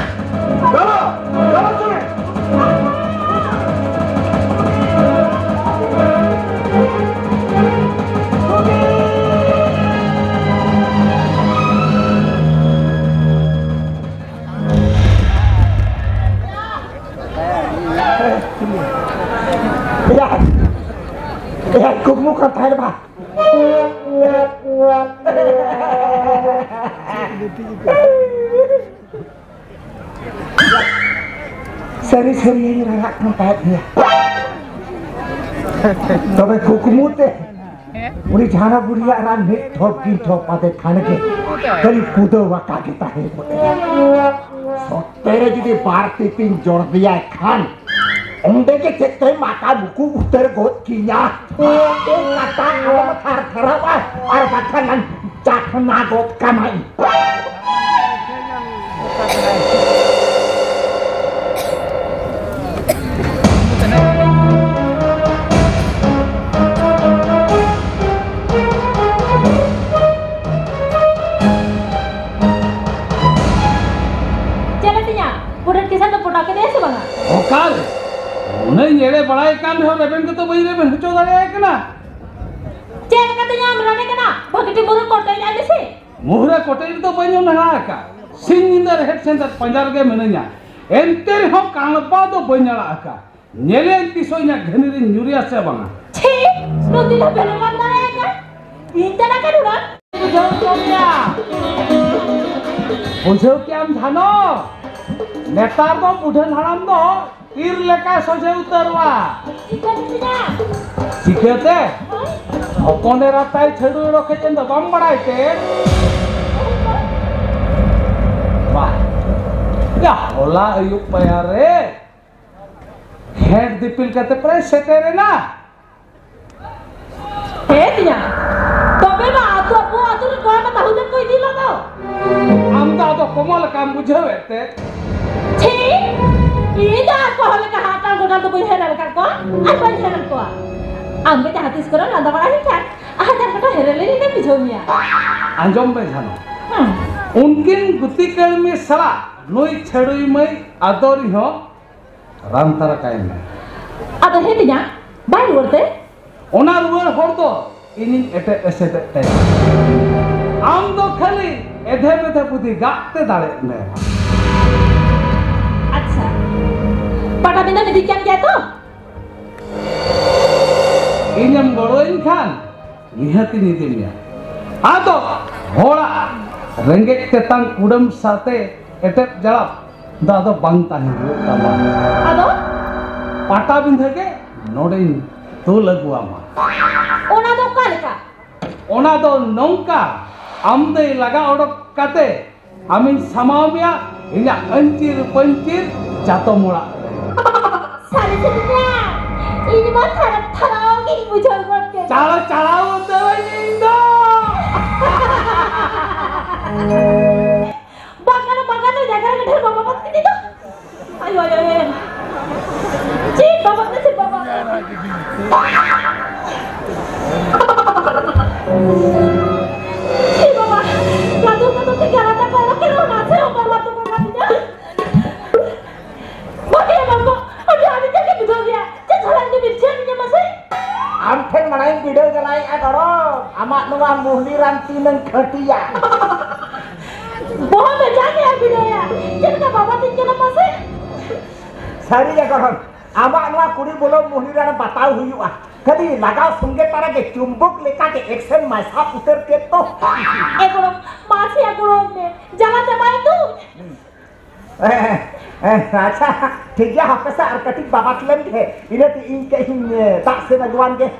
ᱪᱟᱞᱟᱜ! ᱪᱟᱞᱟᱜ ᱪᱚ ᱢᱮ! ᱮᱭᱟ, ᱮᱭᱟ, ᱠᱩᱠᱢᱩ ᱠᱟᱱ ᱛᱟᱦᱮᱸ ᱵᱟ᱾ ᱥᱟᱹᱨᱤ ᱥᱟᱹᱨᱤᱭᱟᱹᱧ ᱨᱟᱜ ᱠᱟᱱ ᱛᱟᱦᱮᱸᱫ ᱜᱮᱭᱟ᱾ ᱛᱚᱵᱮ ᱠᱩᱠᱢᱩ ᱛᱮ ᱩᱱᱤ ᱡᱷᱟᱱᱟ ᱵᱩᱲᱦᱤᱭᱟᱜ ᱨᱟᱱ ᱢᱤᱫ ᱴᱷᱚᱯ ᱜᱤᱧ ᱴᱷᱚᱯ ᱟᱫᱮ ᱠᱷᱟᱱ ᱜᱮ ᱠᱷᱟᱹᱞᱤ ᱠᱩᱫᱟᱹᱣ ᱟᱠᱟ ᱜᱮ ᱛᱟᱦᱮᱸ ᱠᱚᱜᱼᱟ᱾ ᱥᱚᱛᱮ ᱨᱮ ᱡᱩᱫᱤ ᱵᱟᱨ ᱛᱤ ᱛᱤᱧ ᱡᱚᱲ ᱫᱮᱭᱟᱭ ᱠᱷᱟᱱ, ᱚᱸᱰᱮ ᱜᱮ ᱪᱮᱫ ᱛᱮᱭ ᱢᱟᱠᱟ ᱢᱩᱠᱩ ᱩᱛᱟᱹᱨ ᱜᱚᱫ ᱠᱤᱧᱟ᱾ ᱠᱟᱴᱟ ᱟᱞᱚᱢ ᱛᱷᱟᱨ ᱛᱷᱟᱨᱟᱣᱟ, ᱟᱨ ᱵᱟᱠᱷᱟᱱ ᱪᱟᱠᱷᱱᱟ ᱜᱚᱫ ᱠᱟᱢᱟᱹᱧ᱾ ᱪᱮᱫ ᱞᱮ ᱛᱤᱧᱟ? ᱯᱩᱨᱟᱹ ᱠᱤᱥᱟᱱ ᱫᱚ ᱯᱚᱴᱟᱣ ᱠᱮᱫᱮᱭᱟ ᱥᱮ ᱵᱟᱝᱟ? ᱚᱠᱟᱨᱮ? ᱮᱲᱮ ᱵᱟᱲᱟᱭ ᱠᱟᱱ ᱨᱮᱦᱚᱸ ᱨᱮᱵᱮᱱ ᱜᱮᱛᱚ ᱵᱟᱹᱧ ᱨᱮᱵᱮᱱ ᱦᱚᱪᱚ ᱫᱟᱲᱮᱭᱟᱭ ᱠᱟᱱᱟ᱾ ᱪᱮᱫ ᱞᱮᱠᱟᱛᱮ ᱧᱟᱢ ᱨᱟᱱᱮ ᱠᱟᱱᱟ? ᱵᱷᱟᱹᱜᱤ ᱴᱷᱤᱠ ᱢᱩᱨᱟᱹ ᱠᱚᱴᱮᱡ ᱟᱭ ᱢᱮᱥᱮ᱾ ᱢᱩᱦᱨᱟ ᱠᱚᱴᱮᱡ ᱫᱚ ᱵᱟᱹᱧ ᱚᱱᱦᱟ ᱟᱠᱟᱫ, ᱥᱤᱧ ᱧᱤᱫᱟᱹ ᱨᱮᱦᱮᱫ ᱥᱮᱸᱫᱮᱫ ᱯᱟᱸᱡᱟ ᱨᱮᱜᱮ ᱢᱤᱱᱟᱹᱧᱟ᱾ ᱮᱱᱛᱮ ᱨᱮᱦᱚᱸ ᱠᱟᱬᱵᱟ ᱫᱚ ᱵᱟᱹᱧ ᱟᱲᱟᱜ ᱟᱠᱟᱫ᱾ ᱧᱮᱞᱮᱧ ᱛᱤᱥᱚᱜ ᱤᱧᱟᱹᱜ ᱜᱷᱟᱹᱱᱤ ᱨᱤᱧ ᱧᱩᱨᱮᱭᱟ ᱥᱮ ᱵᱟᱝᱟ᱾ ᱪᱷᱤ! ᱱᱩᱛᱤ ᱫᱚ ᱵᱮᱱᱟᱣ ᱵᱟᱢ ᱫᱟᱲᱮᱭᱟᱜ ᱠᱟᱱ᱾ ᱤᱧ ᱛᱟᱨᱟ ᱠᱟᱹᱱᱩᱱᱟ᱾ ᱵᱩᱡᱷᱟᱹᱣ ᱠᱮᱫ ᱢᱮᱭᱟ᱾ ᱵᱩᱡᱷᱟᱹᱣ ᱠᱮᱫᱟᱢ ᱡᱷᱟᱱᱚ? ᱱᱮᱛᱟᱨ ᱫᱚ ᱵᱩᱰᱷᱟᱹᱱ ᱦᱟᱲᱟᱢ ᱫᱚ ᱛᱤᱨ ᱞᱮᱠᱟ ᱥᱚᱡᱷᱮ ᱩᱛᱟᱹᱨᱚᱜᱼᱟ᱾ ᱪᱤᱠᱟᱹ ᱛᱮ ᱪᱤᱠᱟᱹ? ᱪᱤᱠᱟᱹᱛᱮ? ᱦᱳᱭ᱾ ᱦᱚᱯᱚᱱ ᱮᱨᱟ ᱛᱟᱭ ᱪᱷᱟᱹᱰᱩ ᱮᱲᱚ ᱠᱷᱮᱡ ᱮᱱ ᱫᱚ ᱵᱟᱢ ᱵᱟᱲᱟᱭ ᱛᱮ? ᱵᱟᱦ, ᱭᱟ, ᱦᱚᱞᱟ ᱟᱹᱭᱩᱵ ᱯᱟᱭᱟᱨ ᱨᱮ ᱜᱷᱮᱸᱴ ᱫᱤᱯᱤᱞ ᱠᱟᱛᱮ ᱯᱨᱟᱭ ᱥᱮᱴᱮᱨ ᱮᱱᱟ᱾ ᱦᱮᱸ ᱛᱤᱧᱟ, ᱛᱚᱵᱮ ᱢᱟ ᱟᱹᱛᱩ, ᱟᱵᱚ ᱟᱹᱛᱩ ᱨᱮ ᱠᱚᱲᱟ ᱢᱟ ᱛᱟᱹᱦᱩ ᱡᱟᱝ ᱠᱚ ᱤᱫᱤ ᱞᱮᱫ ᱫᱚ᱾ ᱟᱢ ᱫᱚ ᱟᱫᱚ ᱠᱚᱢᱚ ᱞᱮᱠᱟᱢ ᱵᱩᱡᱷᱟᱹᱣᱮᱫ ᱛᱮ? ᱪᱷᱤ, ᱤᱧ ᱫᱚ ᱟᱨ ᱠᱚᱦᱚ ᱞᱮᱠᱟ ᱦᱟᱴᱟᱝ ᱜᱚᱰᱟᱝ ᱫᱚ ᱵᱟᱹᱧ ᱦᱟᱭᱨᱟᱱ ᱟᱠᱟᱫ ᱠᱚᱣᱟ ᱟᱨ ᱵᱟᱹᱧ ᱦᱟᱭᱨᱟᱱ ᱠᱚᱣᱟ᱾ ᱟᱢ ᱜᱮ ᱡᱟᱦᱟᱸ ᱛᱤᱥ ᱠᱚᱨᱮ ᱞᱟᱸᱫᱟ ᱵᱟᱲᱟ ᱞᱮᱱᱠᱷᱟᱱ ᱦᱟᱡᱟᱨ ᱠᱟᱴᱟ ᱦᱮᱨᱮᱞ ᱞᱮᱠᱟᱧ ᱵᱩᱡᱷᱟᱹᱣ ᱢᱮᱭᱟ᱾ ᱟᱸᱡᱚᱢ ᱢᱮ ᱡᱷᱟᱱᱚ, ᱦᱮᱸ᱾ ᱩᱱᱠᱤᱱ ᱜᱩᱛᱤ ᱠᱟᱹᱲᱢᱤ ᱥᱟᱞᱟᱜ ᱱᱩᱭ ᱪᱷᱟᱹᱲᱩᱭ ᱢᱟᱹᱭ ᱟᱫᱚᱨᱤ ᱦᱚᱸ ᱨᱟᱱ ᱛᱟᱨᱟ ᱠᱟᱭ ᱢᱮ᱾ ᱟᱫᱚ ᱦᱮᱸ ᱛᱤᱧᱟ, ᱵᱟᱭ ᱨᱩᱣᱟᱹᱲ ᱛᱮ? ᱚᱱᱟ ᱨᱩᱣᱟᱹᱲ ᱦᱚᱲ ᱫᱚ ᱤᱧᱤᱧ ᱮᱴᱮᱫ ᱮᱥᱮᱫᱮᱫ ᱛᱟᱭᱟ᱾ ᱟᱢ ᱫᱚ ᱠᱷᱟᱹᱞᱤ ᱮᱫᱷᱮ ᱢᱮᱫᱷᱮ ᱵᱩᱫᱷᱤ ᱜᱟᱜ ᱛᱮ ᱫᱟᱲᱮᱜ ᱢᱮ᱾ ᱟᱪᱪᱷᱟ, ᱯᱟᱴᱟᱵᱤᱸᱫᱷᱟᱹᱢ ᱤᱫᱤ ᱠᱟᱱ ᱜᱮᱭᱟ ᱛᱚ? ᱤᱧᱮᱢ ᱜᱚᱲᱚᱧ ᱠᱷᱟᱱ ᱱᱤᱦᱟᱹᱛᱤᱧ ᱤᱫᱤ ᱢᱮᱭᱟ᱾ ᱟᱫᱚ ᱦᱚᱲᱟᱜ ᱨᱮᱸᱜᱮᱡ ᱛᱮᱛᱟᱝ ᱠᱩᱰᱟᱹᱢ ᱥᱟᱶᱛᱮ ᱮᱴᱮᱫ ᱡᱟᱲᱟᱯ ᱫᱚ ᱟᱫᱚ ᱵᱟᱝ ᱛᱟᱦᱮᱸ ᱦᱩᱭᱩᱜ ᱛᱟᱢᱟ᱾ ᱟᱫᱚ? ᱯᱟᱴᱟᱵᱤᱸᱫᱷᱟᱹ ᱜᱮ ᱱᱚᱰᱮᱧ ᱛᱩᱞ ᱟᱹᱜᱩ ᱟᱢᱟ᱾ ᱚᱱᱟ ᱫᱚ ᱚᱠᱟ ᱞᱮᱠᱟ? ᱚᱱᱟ ᱫᱚ ᱱᱚᱝᱠᱟ, ᱟᱢ ᱫᱟᱹᱭ ᱞᱟᱜᱟ ᱚᱰᱚᱠ ᱠᱟᱛᱮ ᱟᱢᱤᱧ ᱥᱟᱢᱟᱣ ᱢᱮᱭᱟ ᱤᱧᱟᱜ ᱟᱹᱧᱪᱤᱨ ᱯᱟᱹᱧᱪᱤᱨ ᱪᱟᱛᱚᱢ ᱚᱲᱟᱜ ᱨᱮ᱾ ᱥᱟᱹᱨᱤ ᱥᱮ ᱛᱤᱧᱟ? ᱤᱧ ᱢᱟ ᱛᱷᱟᱨᱟᱣ ᱛᱷᱟᱨᱟᱣ ᱜᱤᱧ ᱵᱩᱡᱷᱟᱹᱣ ᱜᱚᱫ ᱠᱮᱫ᱾ ᱪᱟᱞᱟᱣ ᱪᱟᱞᱟᱣ ᱩᱛᱟᱹᱨᱟᱹᱧ ᱤᱧ ᱫᱚ᱾ ᱵᱟᱝ ᱜᱟᱱᱚᱜ, ᱵᱟᱝ ᱜᱟᱱᱚᱜ, ᱡᱟᱭᱜᱟ ᱨᱮ ᱰᱷᱮᱨ ᱵᱟᱵᱟ ᱵᱟᱹᱛᱤ ᱫᱚ᱾ ᱟᱭᱳ, ᱟᱭᱳ, ᱟᱭᱳ᱾ ᱪᱮᱫ ᱵᱟᱵᱟ ᱛᱮ, ᱪᱮᱫ ᱵᱟᱵᱟ? ᱪᱮᱫ ᱵᱟᱵᱟ? ᱡᱟᱫᱩ ᱠᱟᱫᱩ ᱛᱮ ᱜᱟᱨᱟᱴᱟ ᱠᱚ ᱚᱰᱚᱠ ᱠᱮᱫᱟ, ᱚᱱᱟ ᱥᱮ ᱦᱚᱸ ᱵᱟᱵᱟ ᱛᱮ ᱵᱟᱵᱟ ᱛᱤᱧᱟ᱾ ᱵᱟᱹᱜᱤ ᱵᱟᱝ ᱠᱚ, ᱟᱹᱰᱤ ᱟᱹᱰᱤ ᱛᱮᱫ ᱜᱮ ᱵᱩᱡᱷᱟᱹᱣ ᱜᱮᱭᱟ᱾ ᱚᱱᱟᱧ ᱵᱤᱰᱟᱹᱣ ᱡᱟᱞᱟᱭᱮᱫᱼᱟ ᱜᱚᱲᱚᱢ, ᱟᱢᱟᱜ ᱱᱚᱣᱟ ᱢᱩᱦᱞᱤ ᱨᱟᱱ ᱛᱤᱱᱟᱹᱝ ᱠᱷᱟᱹᱴᱤᱭᱟ᱾ ᱵᱚᱦᱚᱜ ᱢᱮ ᱡᱟᱜᱮ ᱵᱤᱰᱟᱹᱣᱭᱟ᱾ ᱪᱮᱫ ᱞᱮᱠᱟ ᱵᱟᱵᱟ ᱛᱤᱧ ᱠᱟᱱᱟ ᱢᱟᱥᱮ? ᱥᱟᱹᱨᱤ ᱜᱮ ᱜᱚᱲᱚᱢ, ᱟᱢᱟᱜ ᱱᱚᱣᱟ ᱠᱩᱲᱤ ᱵᱚᱞᱚ ᱢᱩᱦᱞᱤ ᱨᱟᱱ ᱵᱟᱛᱟᱣ ᱦᱩᱭᱩᱜᱼᱟ᱾ ᱠᱷᱟᱹᱞᱤ ᱞᱟᱜᱟᱣ ᱥᱚᱸᱜᱮ ᱛᱟᱨᱟ ᱜᱮ ᱪᱩᱢᱵᱚᱠ ᱞᱮᱠᱟ ᱜᱮ ᱮᱠᱥᱮᱱ ᱢᱟᱭᱥᱟᱵ ᱩᱛᱟᱹᱨ ᱠᱮᱫ ᱫᱚ᱾ ᱮ ᱜᱚᱲᱚᱢ, ᱢᱟᱥᱮ ᱜᱚᱲᱚ ᱟᱹᱧ ᱢᱮ, ᱡᱟᱞᱟ ᱪᱟᱵᱟᱭᱮᱱ ᱫᱚ᱾ ᱦᱮᱸ, ᱦᱮᱸ, ᱟᱪᱪᱷᱟ, ᱴᱷᱤᱠ ᱜᱮᱭᱟ, ᱦᱟᱯᱮ ᱥᱮ ᱟᱨ ᱠᱟᱹᱴᱤᱡ ᱵᱟᱵᱟᱫ ᱞᱮᱱ ᱜᱮ, ᱤᱱᱟᱹ ᱛᱮ ᱤᱧ ᱠᱟᱹᱡ ᱤᱧ, ᱮ, ᱫᱟᱜ ᱥᱮᱫ ᱟᱹᱜᱩᱣᱟᱱ ᱜᱮ᱾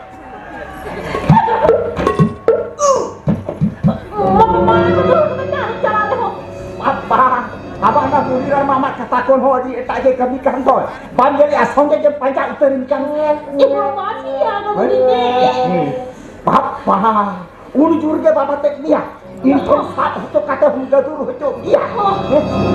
ᱵᱟᱵᱟ, ᱟᱵᱟᱨ ᱚᱱᱟ ᱢᱩᱦᱞᱤ ᱨᱟᱱ ᱢᱟ ᱟᱢᱟᱜ ᱠᱟᱛᱷᱟ ᱠᱷᱚᱱ ᱦᱚᱸ ᱟᱹᱰᱤ ᱮᱴᱟᱜ ᱜᱮ ᱠᱟᱹᱢᱤ ᱠᱟᱱ ᱫᱚ᱾ ᱵᱟᱢ ᱧᱮᱞᱮᱜᱼᱟ, ᱥᱚᱸᱜᱮ ᱜᱮᱢ ᱯᱟᱸᱡᱟ ᱩᱛᱟᱹᱨᱤᱧ ᱠᱟᱱ᱾ ᱤᱧ ᱦᱚᱸ ᱢᱟ ᱪᱮᱫ ᱟᱫᱚ ᱦᱩᱰᱤᱧ ᱜᱮ᱾ ᱦᱮᱸ᱾ ᱵᱟᱵᱟ, ᱩᱱ ᱡᱳᱨ ᱜᱮ ᱵᱟᱵᱟ ᱛᱮᱫ ᱢᱮᱭᱟ᱾ ᱤᱧ ᱴᱷᱮᱱ ᱥᱟᱵ ᱦᱚᱪᱚ ᱠᱟᱛᱮ ᱦᱚᱸ ᱜᱟᱹᱫᱩᱨ ᱦᱚᱪᱚ ᱜᱮᱭᱟ᱾ ᱦᱚᱸ᱾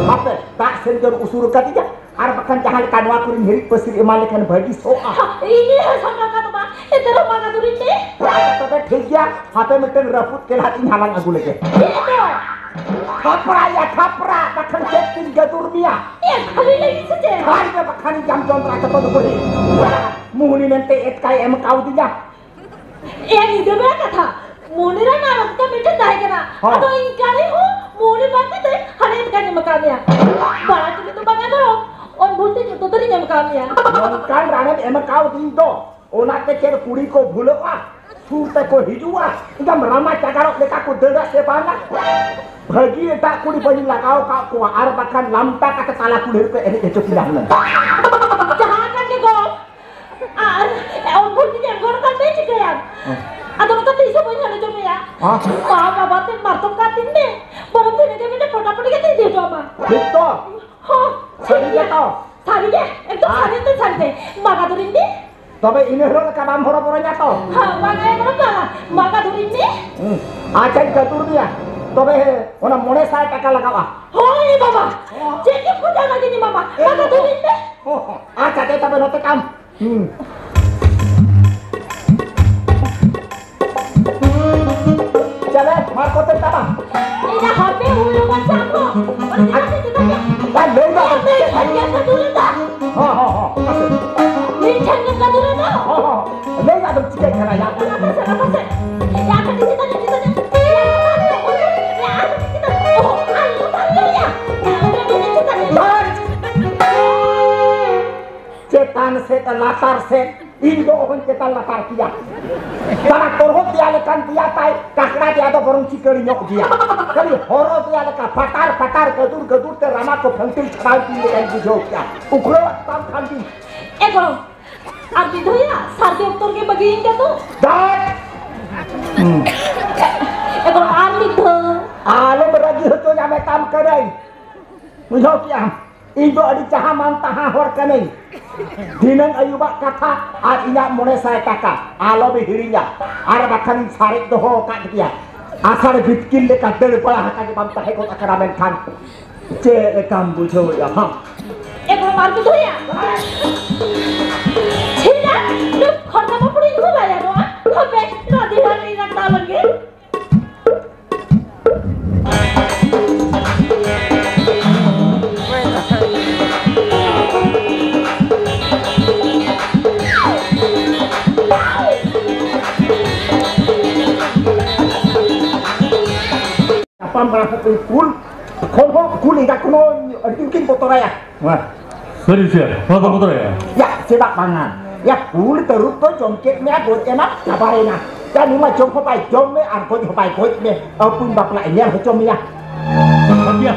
ᱦᱟᱯᱮ, ᱫᱟᱜ ᱥᱮᱱ ᱡᱚᱨ ᱩᱥᱩᱨ ᱠᱟᱫᱤᱧᱟ᱾ ᱟᱨ ᱵᱟᱠᱷᱟᱱ ᱡᱟᱦᱟᱸ ᱞᱮᱠᱟ ᱱᱚᱣᱟ ᱠᱚᱨᱮᱧ ᱦᱤᱨᱤᱡ ᱯᱟᱹᱥᱤᱨ ᱮᱢᱟᱱ ᱞᱮᱠᱷᱟᱱ ᱵᱷᱟᱹᱜᱤ ᱥᱚᱜᱼᱟ᱾ ᱦᱟ, ᱤᱧ ᱦᱚᱸ ᱥᱟᱯᱲᱟᱣ ᱠᱟᱫᱟ ᱢᱟ᱾ ᱮᱱᱛᱮ ᱨᱮᱦᱚᱸ ᱢᱟ ᱜᱟᱹᱫᱩᱨᱤᱧ ᱢᱮ᱾ ᱟᱪᱪᱷᱟ, ᱛᱚᱵᱮ ᱴᱷᱤᱠ ᱜᱮᱭᱟ᱾ ᱦᱟᱯᱮ ᱢᱤᱫᱴᱟᱝ ᱨᱟᱹᱯᱩᱫ ᱠᱮᱞᱦᱟᱫ ᱤᱧ ᱦᱟᱞᱟᱝ ᱟᱹᱜᱩ ᱞᱮᱜᱮ᱾ ᱪᱮᱫ ᱫᱚ? ᱠᱷᱟᱯᱨᱟ ᱭᱟ ᱠᱷᱟᱯᱨᱟ, ᱵᱟᱠᱷᱟᱱ ᱪᱮᱫ ᱛᱤᱧ ᱜᱟᱹᱫᱩᱨ ᱢᱮᱭᱟ᱾ ᱮ, ᱠᱷᱟᱹᱞᱤ ᱞᱟᱹᱜᱤᱫ ᱥᱮ ᱪᱮᱫ? ᱠᱷᱟᱱ ᱜᱮ ᱵᱟᱠᱷᱟᱱ ᱡᱟᱢ ᱡᱚᱱᱛᱨᱟ ᱡᱚᱛᱚ ᱫᱚ ᱵᱟᱹᱲᱤᱡ᱾ ᱢᱩᱦᱩᱞᱤ ᱢᱮᱱᱛᱮ ᱮᱛᱠᱟᱭ ᱮᱢ ᱠᱟᱣᱫᱤᱧᱟ᱾ ᱮ, ᱧᱤᱫᱟᱹ ᱵᱮᱲᱟ ᱠᱟᱛᱷᱟ, ᱢᱚᱱᱮ ᱨᱮ ᱱᱟᱨᱚᱫ ᱠᱟ ᱢᱤᱫᱴᱮᱱ ᱛᱟᱦᱮᱸ ᱠᱟᱱᱟ᱾ ᱦᱚᱸ᱾ ᱟᱫᱚ ᱤᱧ ᱠᱟᱨᱮ ᱦᱚᱸ ᱢᱚᱱᱮ ᱵᱟᱝ ᱠᱟᱛᱮ ᱦᱟᱱᱮ ᱮᱛᱠᱟᱧ ᱮᱢ ᱠᱟᱣᱫᱮᱭᱟ᱾ ᱵᱟᱲᱟ ᱛᱩᱞᱩᱡ ᱫᱚ ᱵᱟᱝ ᱮ ᱫᱚ, ᱚᱱ ᱵᱷᱩᱞ ᱛᱮ ᱡᱚᱛᱚ ᱫᱚᱨᱤᱧ ᱮᱢ ᱠᱟᱣᱫᱮᱭᱟ᱾ ᱱᱚᱝᱠᱟᱱ ᱨᱟᱱᱮᱢ ᱮᱢ ᱠᱟᱣᱫᱤᱧ ᱫᱚ, ᱚᱱᱟᱛᱮ ᱪᱮᱫ ᱠᱩᱲᱤ ᱠᱚ ᱵᱷᱩᱞᱟᱹᱜᱼᱟ, ᱥᱩᱨ ᱛᱮᱠᱚ ᱦᱤᱡᱩᱜᱼᱟ, ᱮᱠᱫᱚᱢ ᱨᱟᱢᱟ ᱪᱟᱜᱟᱨᱚᱜ ᱞᱮᱠᱟ ᱠᱚ ᱫᱟᱹᱲᱟ ᱥᱮ ᱵᱟᱝᱟ? ᱵᱷᱟᱹᱜᱤ ᱮᱴᱟᱜ ᱠᱩᱲᱤ ᱵᱟᱹᱧ ᱞᱟᱜᱟᱣ ᱠᱟᱜ ᱠᱚᱣᱟ, ᱟᱨ ᱵᱟᱠᱷᱟᱱ ᱞᱟᱢᱴᱟ ᱠᱟᱛᱮ ᱛᱟᱞᱟ ᱠᱩᱞᱦᱤ ᱨᱮᱠᱚ ᱮᱱᱮᱡ ᱦᱚᱪᱚ ᱠᱤᱧᱟ ᱦᱩᱱᱟᱹᱝ᱾ ᱡᱟᱦᱟᱸ ᱠᱟᱱ ᱜᱮ ᱜᱚ, ᱟᱨ ᱚᱱᱵᱷᱩᱞ ᱛᱤᱧ ᱮᱢ ᱜᱚᱫ ᱠᱟᱱ ᱫᱚᱭ ᱪᱤᱠᱟᱹᱭᱟ? ᱦᱮᱸ᱾ ᱟᱫᱚ ᱱᱚᱝᱠᱟ ᱛᱤᱥ ᱦᱚᱸ ᱵᱟᱹᱧ ᱦᱟᱹᱞᱩ ᱡᱚᱢᱮᱭᱟ᱾ ᱦᱮᱸ᱾ ᱢᱟ ᱵᱟᱵᱟ ᱛᱮ ᱢᱟᱨᱛᱚᱢ ᱠᱟᱛᱤᱧ ᱢᱮ, ᱵᱚᱨᱚᱝ ᱫᱷᱤᱱᱟᱹᱝ ᱜᱮ ᱢᱤᱫᱴᱮᱱ ᱯᱚᱴᱟᱯᱚᱴᱤ ᱠᱟᱛᱮ ᱤᱫᱤ ᱦᱚᱴᱚ ᱟᱢᱟ᱾ ᱴᱷᱤᱠ ᱛᱚ? ᱦᱚᱸ, ᱥᱟᱹᱨᱤ ᱴᱷᱤᱠ ᱜᱮ ᱜᱮᱭᱟ᱾ ᱛᱚ? ᱥᱟᱹᱨᱤ ᱜᱮ, ᱮᱠᱫᱚᱢ ᱦᱮᱸ᱾ ᱥᱟᱹᱨᱤ ᱛᱮ ᱥᱟᱹᱨᱤ ᱛᱮ᱾ ᱢᱟᱜᱟ ᱫᱚᱨᱤᱧ ᱢᱮ᱾ ᱛᱚᱵᱮ ᱤᱱᱟᱹ ᱦᱤᱞᱳᱜ ᱞᱮᱠᱟ ᱵᱟᱢ ᱦᱚᱨᱚᱵᱚᱨᱚᱧᱟ ᱛᱚ? ᱦᱮᱸ, ᱵᱟᱝᱟ, ᱮᱠᱫᱚᱢ ᱵᱟᱝᱟ᱾ ᱢᱟᱜᱟ ᱫᱚᱨᱤᱧ ᱢᱮ᱾ ᱦᱩᱸ᱾ ᱟᱪᱪᱷᱟᱧ ᱜᱟᱹᱫᱩᱨ ᱢᱮᱭᱟ᱾ ᱛᱚᱵᱮ ᱚᱱᱟ ᱢᱚᱬᱮ ᱥᱟᱭ ᱴᱟᱠᱟ ᱞᱟᱜᱟᱣᱟ᱾ ᱦᱳᱭ ᱵᱟᱵᱟ, ᱦᱚᱸ᱾ ᱪᱮᱫ ᱮᱢ ᱠᱷᱚᱡᱟ ᱞᱟᱹᱜᱤᱫ ᱵᱟᱵᱟ? ᱮ ᱢᱟᱜᱟ ᱵᱟᱵᱟ᱾ ᱫᱚᱨᱤᱧ ᱢᱮ᱾ ᱦᱚᱸ, ᱦᱚᱸ᱾ ᱟᱪᱪᱷᱟ, ᱫᱮ ᱛᱚᱵᱮ ᱱᱚᱛᱮ ᱠᱟᱢ᱾ ᱦᱩᱸ᱾ ᱪᱟᱞᱮ, ᱢᱟᱨ ᱠᱚᱛᱮ ᱛᱟᱢᱟ᱾ ᱤᱧ ᱦᱟᱯᱮ ᱦᱩᱭᱩᱜ ᱠᱟᱱ ᱪᱟᱸᱫᱚ᱾ ᱟᱨ ᱪᱮᱫᱟᱜ ᱪᱮᱫᱟᱜ ᱪᱮᱫᱟᱜ? ᱵᱟᱭ ᱞᱟᱹᱭ ᱫᱟ᱾ ᱤᱧ ᱴᱷᱮᱱ ᱜᱮ ᱥᱟᱹᱫᱷᱩ ᱞᱮᱫᱟ᱾ ᱦᱚᱸ, ᱦᱚᱸ, ᱦᱚᱸ᱾ ᱤᱧ ᱴᱷᱮᱱ ᱚᱱᱠᱟ ᱫᱩᱨᱮ ᱫᱚ᱾ ᱦᱚᱸ, ᱦᱚᱸ, ᱞᱟᱹᱭ ᱟᱫᱚᱢ ᱪᱤᱠᱟᱹᱭ ᱠᱟᱱᱟ ᱭᱟ? ᱚᱱᱟ ᱯᱟᱥᱮ, ᱚᱱᱟ ᱯᱟᱥᱮ᱾ ᱭᱟ, ᱠᱟᱹᱴᱤᱡ ᱪᱮᱛᱟᱱ ᱧᱚᱜ, ᱪᱮᱛᱟᱱ ᱧᱚᱜ᱾ ᱭᱟ, ᱟᱨ ᱠᱟᱹᱴᱤᱡ ᱪᱮᱛᱟᱱ᱾ ᱚ, ᱟᱨ ᱞᱟᱛᱟᱨ ᱧᱚᱜ ᱭᱟ᱾ ᱭᱟ, ᱚᱱᱟ ᱠᱟᱹᱴᱤᱡ ᱪᱮᱛᱟᱱ ᱧᱚᱜ᱾ ᱪᱮᱛᱟᱱ ᱥᱮᱫ, ᱞᱟᱛᱟᱨ ᱥᱮᱫ, ᱤᱧ ᱫᱚ ᱚᱦᱚᱧ ᱪᱮᱛᱟᱱ ᱞᱟᱛᱟᱨ ᱠᱮᱭᱟ᱾ ᱛᱟᱨᱟ ᱛᱚᱨᱦᱚᱫ ᱫᱮᱭᱟ ᱞᱮᱠᱟᱱ ᱫᱮᱭᱟ ᱛᱟᱭ, ᱠᱟᱠᱲᱟ ᱫᱮᱭᱟ ᱫᱚ ᱵᱚᱨᱚᱝ ᱪᱤᱠᱟᱹᱲ ᱧᱚᱜ ᱜᱮᱭᱟ᱾ ᱠᱷᱟᱹᱞᱤ ᱦᱚᱨᱚ ᱫᱮᱭᱟ ᱞᱮᱠᱟ ᱯᱟᱴᱟᱨ ᱯᱟᱴᱟᱨ, ᱜᱟᱹᱫᱩᱨ ᱜᱟᱹᱫᱩᱨ ᱛᱮ ᱨᱟᱢᱟ ᱠᱚ ᱯᱷᱟᱹᱱᱴᱤᱞ ᱪᱷᱟᱲᱟᱣ ᱛᱤᱧ ᱞᱮᱠᱟᱧ ᱵᱩᱡᱷᱟᱹᱣ ᱠᱮᱭᱟ᱾ ᱩᱠᱷᱲᱟᱹᱣᱟᱜ ᱛᱟᱢ ᱠᱷᱟᱱ ᱜᱤᱧ᱾ ᱮ ᱜᱚᱲᱚᱢ, ᱟᱨ ᱢᱤᱫ ᱫᱷᱟᱣ ᱭᱟ, ᱥᱟᱹᱨᱫᱤ ᱚᱠᱛᱚ ᱨᱮᱜᱮ ᱵᱟᱹᱜᱤᱭᱟᱹᱧ ᱠᱮᱫ ᱫᱚ᱾ ᱫᱟᱜ! ᱮ ᱜᱚᱲᱚᱢ, ᱟᱨ ᱢᱤᱫ ᱫᱷᱟᱣ᱾ ᱟᱞᱚᱢ ᱨᱟᱹᱜᱤ ᱦᱚᱪᱚᱧᱟ, ᱢᱮᱛᱟᱢ ᱠᱟᱹᱱᱟᱹᱧ᱾ ᱵᱩᱡᱷᱟᱹᱣ ᱠᱮᱜᱼᱟᱢ? ᱤᱧ ᱫᱚ ᱟᱹᱰᱤ ᱪᱟᱦᱟᱢᱟᱱ ᱛᱟᱦᱟ ᱦᱚᱲ ᱠᱟᱹᱱᱟᱹᱧ᱾ ᱫᱷᱤᱱᱟᱹᱝ ᱟᱹᱭᱩᱵᱟᱜ ᱠᱟᱛᱷᱟ ᱟᱨ ᱤᱧᱟᱜ ᱢᱚᱬᱮ ᱥᱟᱭ ᱴᱟᱠᱟ ᱟᱞᱚᱢ ᱦᱤᱲᱤᱧᱟ, ᱟᱨ ᱵᱟᱠᱷᱟᱱᱤᱧ ᱥᱟᱨᱮᱡ ᱫᱚᱦᱚ ᱟᱠᱟᱫ ᱜᱮᱭᱟ᱾ ᱟᱥᱟᱲ ᱵᱤᱛᱠᱤᱞ ᱞᱮᱠᱟ ᱫᱟᱹᱲ ᱵᱟᱲᱟ ᱟᱠᱟ ᱜᱮ ᱵᱟᱢ ᱛᱟᱦᱮᱸ ᱜᱚᱫ ᱟᱠᱟᱱᱟ, ᱢᱮᱱᱠᱷᱟᱱ ᱪᱮᱫ ᱞᱮᱠᱟᱢ ᱵᱩᱡᱷᱟᱹᱣᱮᱫᱼᱟ, ᱦᱟᱸ? ᱮ ᱜᱚᱲᱚᱢ, ᱟᱨ ᱢᱤᱫ ᱫᱷᱟᱣ ᱭᱟ᱾ ᱪᱮᱫᱟᱜ? ᱱᱩᱭ ᱠᱷᱚᱨᱫᱟ ᱵᱟᱹᱯᱲᱤ ᱤᱧ ᱦᱚᱸ ᱵᱟᱭ ᱜᱟᱱᱚᱜᱼᱟ᱾ ᱦᱟᱯᱮ, ᱱᱚᱣᱟ ᱫᱤᱱ ᱟᱨ ᱤᱧ ᱨᱟᱜ ᱛᱟᱞᱟᱝ ᱜᱮ᱾ ᱧᱟᱯᱟᱢ ᱠᱟᱱᱟ ᱠᱚ ᱠᱩᱞ, ᱠᱷᱚᱱ ᱦᱚᱸ ᱠᱩᱞ ᱮᱸᱜᱟ ᱠᱚ ᱟᱹᱰᱤ ᱡᱳᱨ ᱠᱤᱱ ᱵᱚᱛᱚᱨᱟᱭᱟ᱾ ᱢᱟ, ᱥᱟᱹᱨᱤ ᱥᱮ ᱚᱱᱟ ᱫᱚ ᱵᱚᱛᱚᱨᱟᱭᱟ? ᱭᱟ, ᱪᱮᱫᱟᱜ ᱵᱟᱝᱟ? ᱭᱟ, ᱠᱩᱞ ᱛᱟᱹᱨᱩᱵ ᱫᱚ ᱡᱚᱢ ᱠᱮᱫ ᱢᱮᱭᱟ, ᱜᱚᱡ ᱮᱱᱟ, ᱪᱟᱵᱟᱭᱮᱱᱟ᱾ ᱭᱟ, ᱱᱩᱭ ᱢᱟ ᱡᱚᱢ ᱦᱚᱸ ᱵᱟᱭ ᱡᱚᱢ ᱢᱮ ᱟᱨ ᱜᱚᱡ ᱦᱚᱸ ᱵᱟᱭ ᱜᱚᱡ ᱢᱮ᱾ ᱟᱹᱯᱩᱧ ᱵᱟᱯᱞᱟᱜ ᱧᱮᱞ ᱦᱚᱪᱚ ᱢᱮᱭᱟ᱾ ᱥᱟᱛᱭᱟ,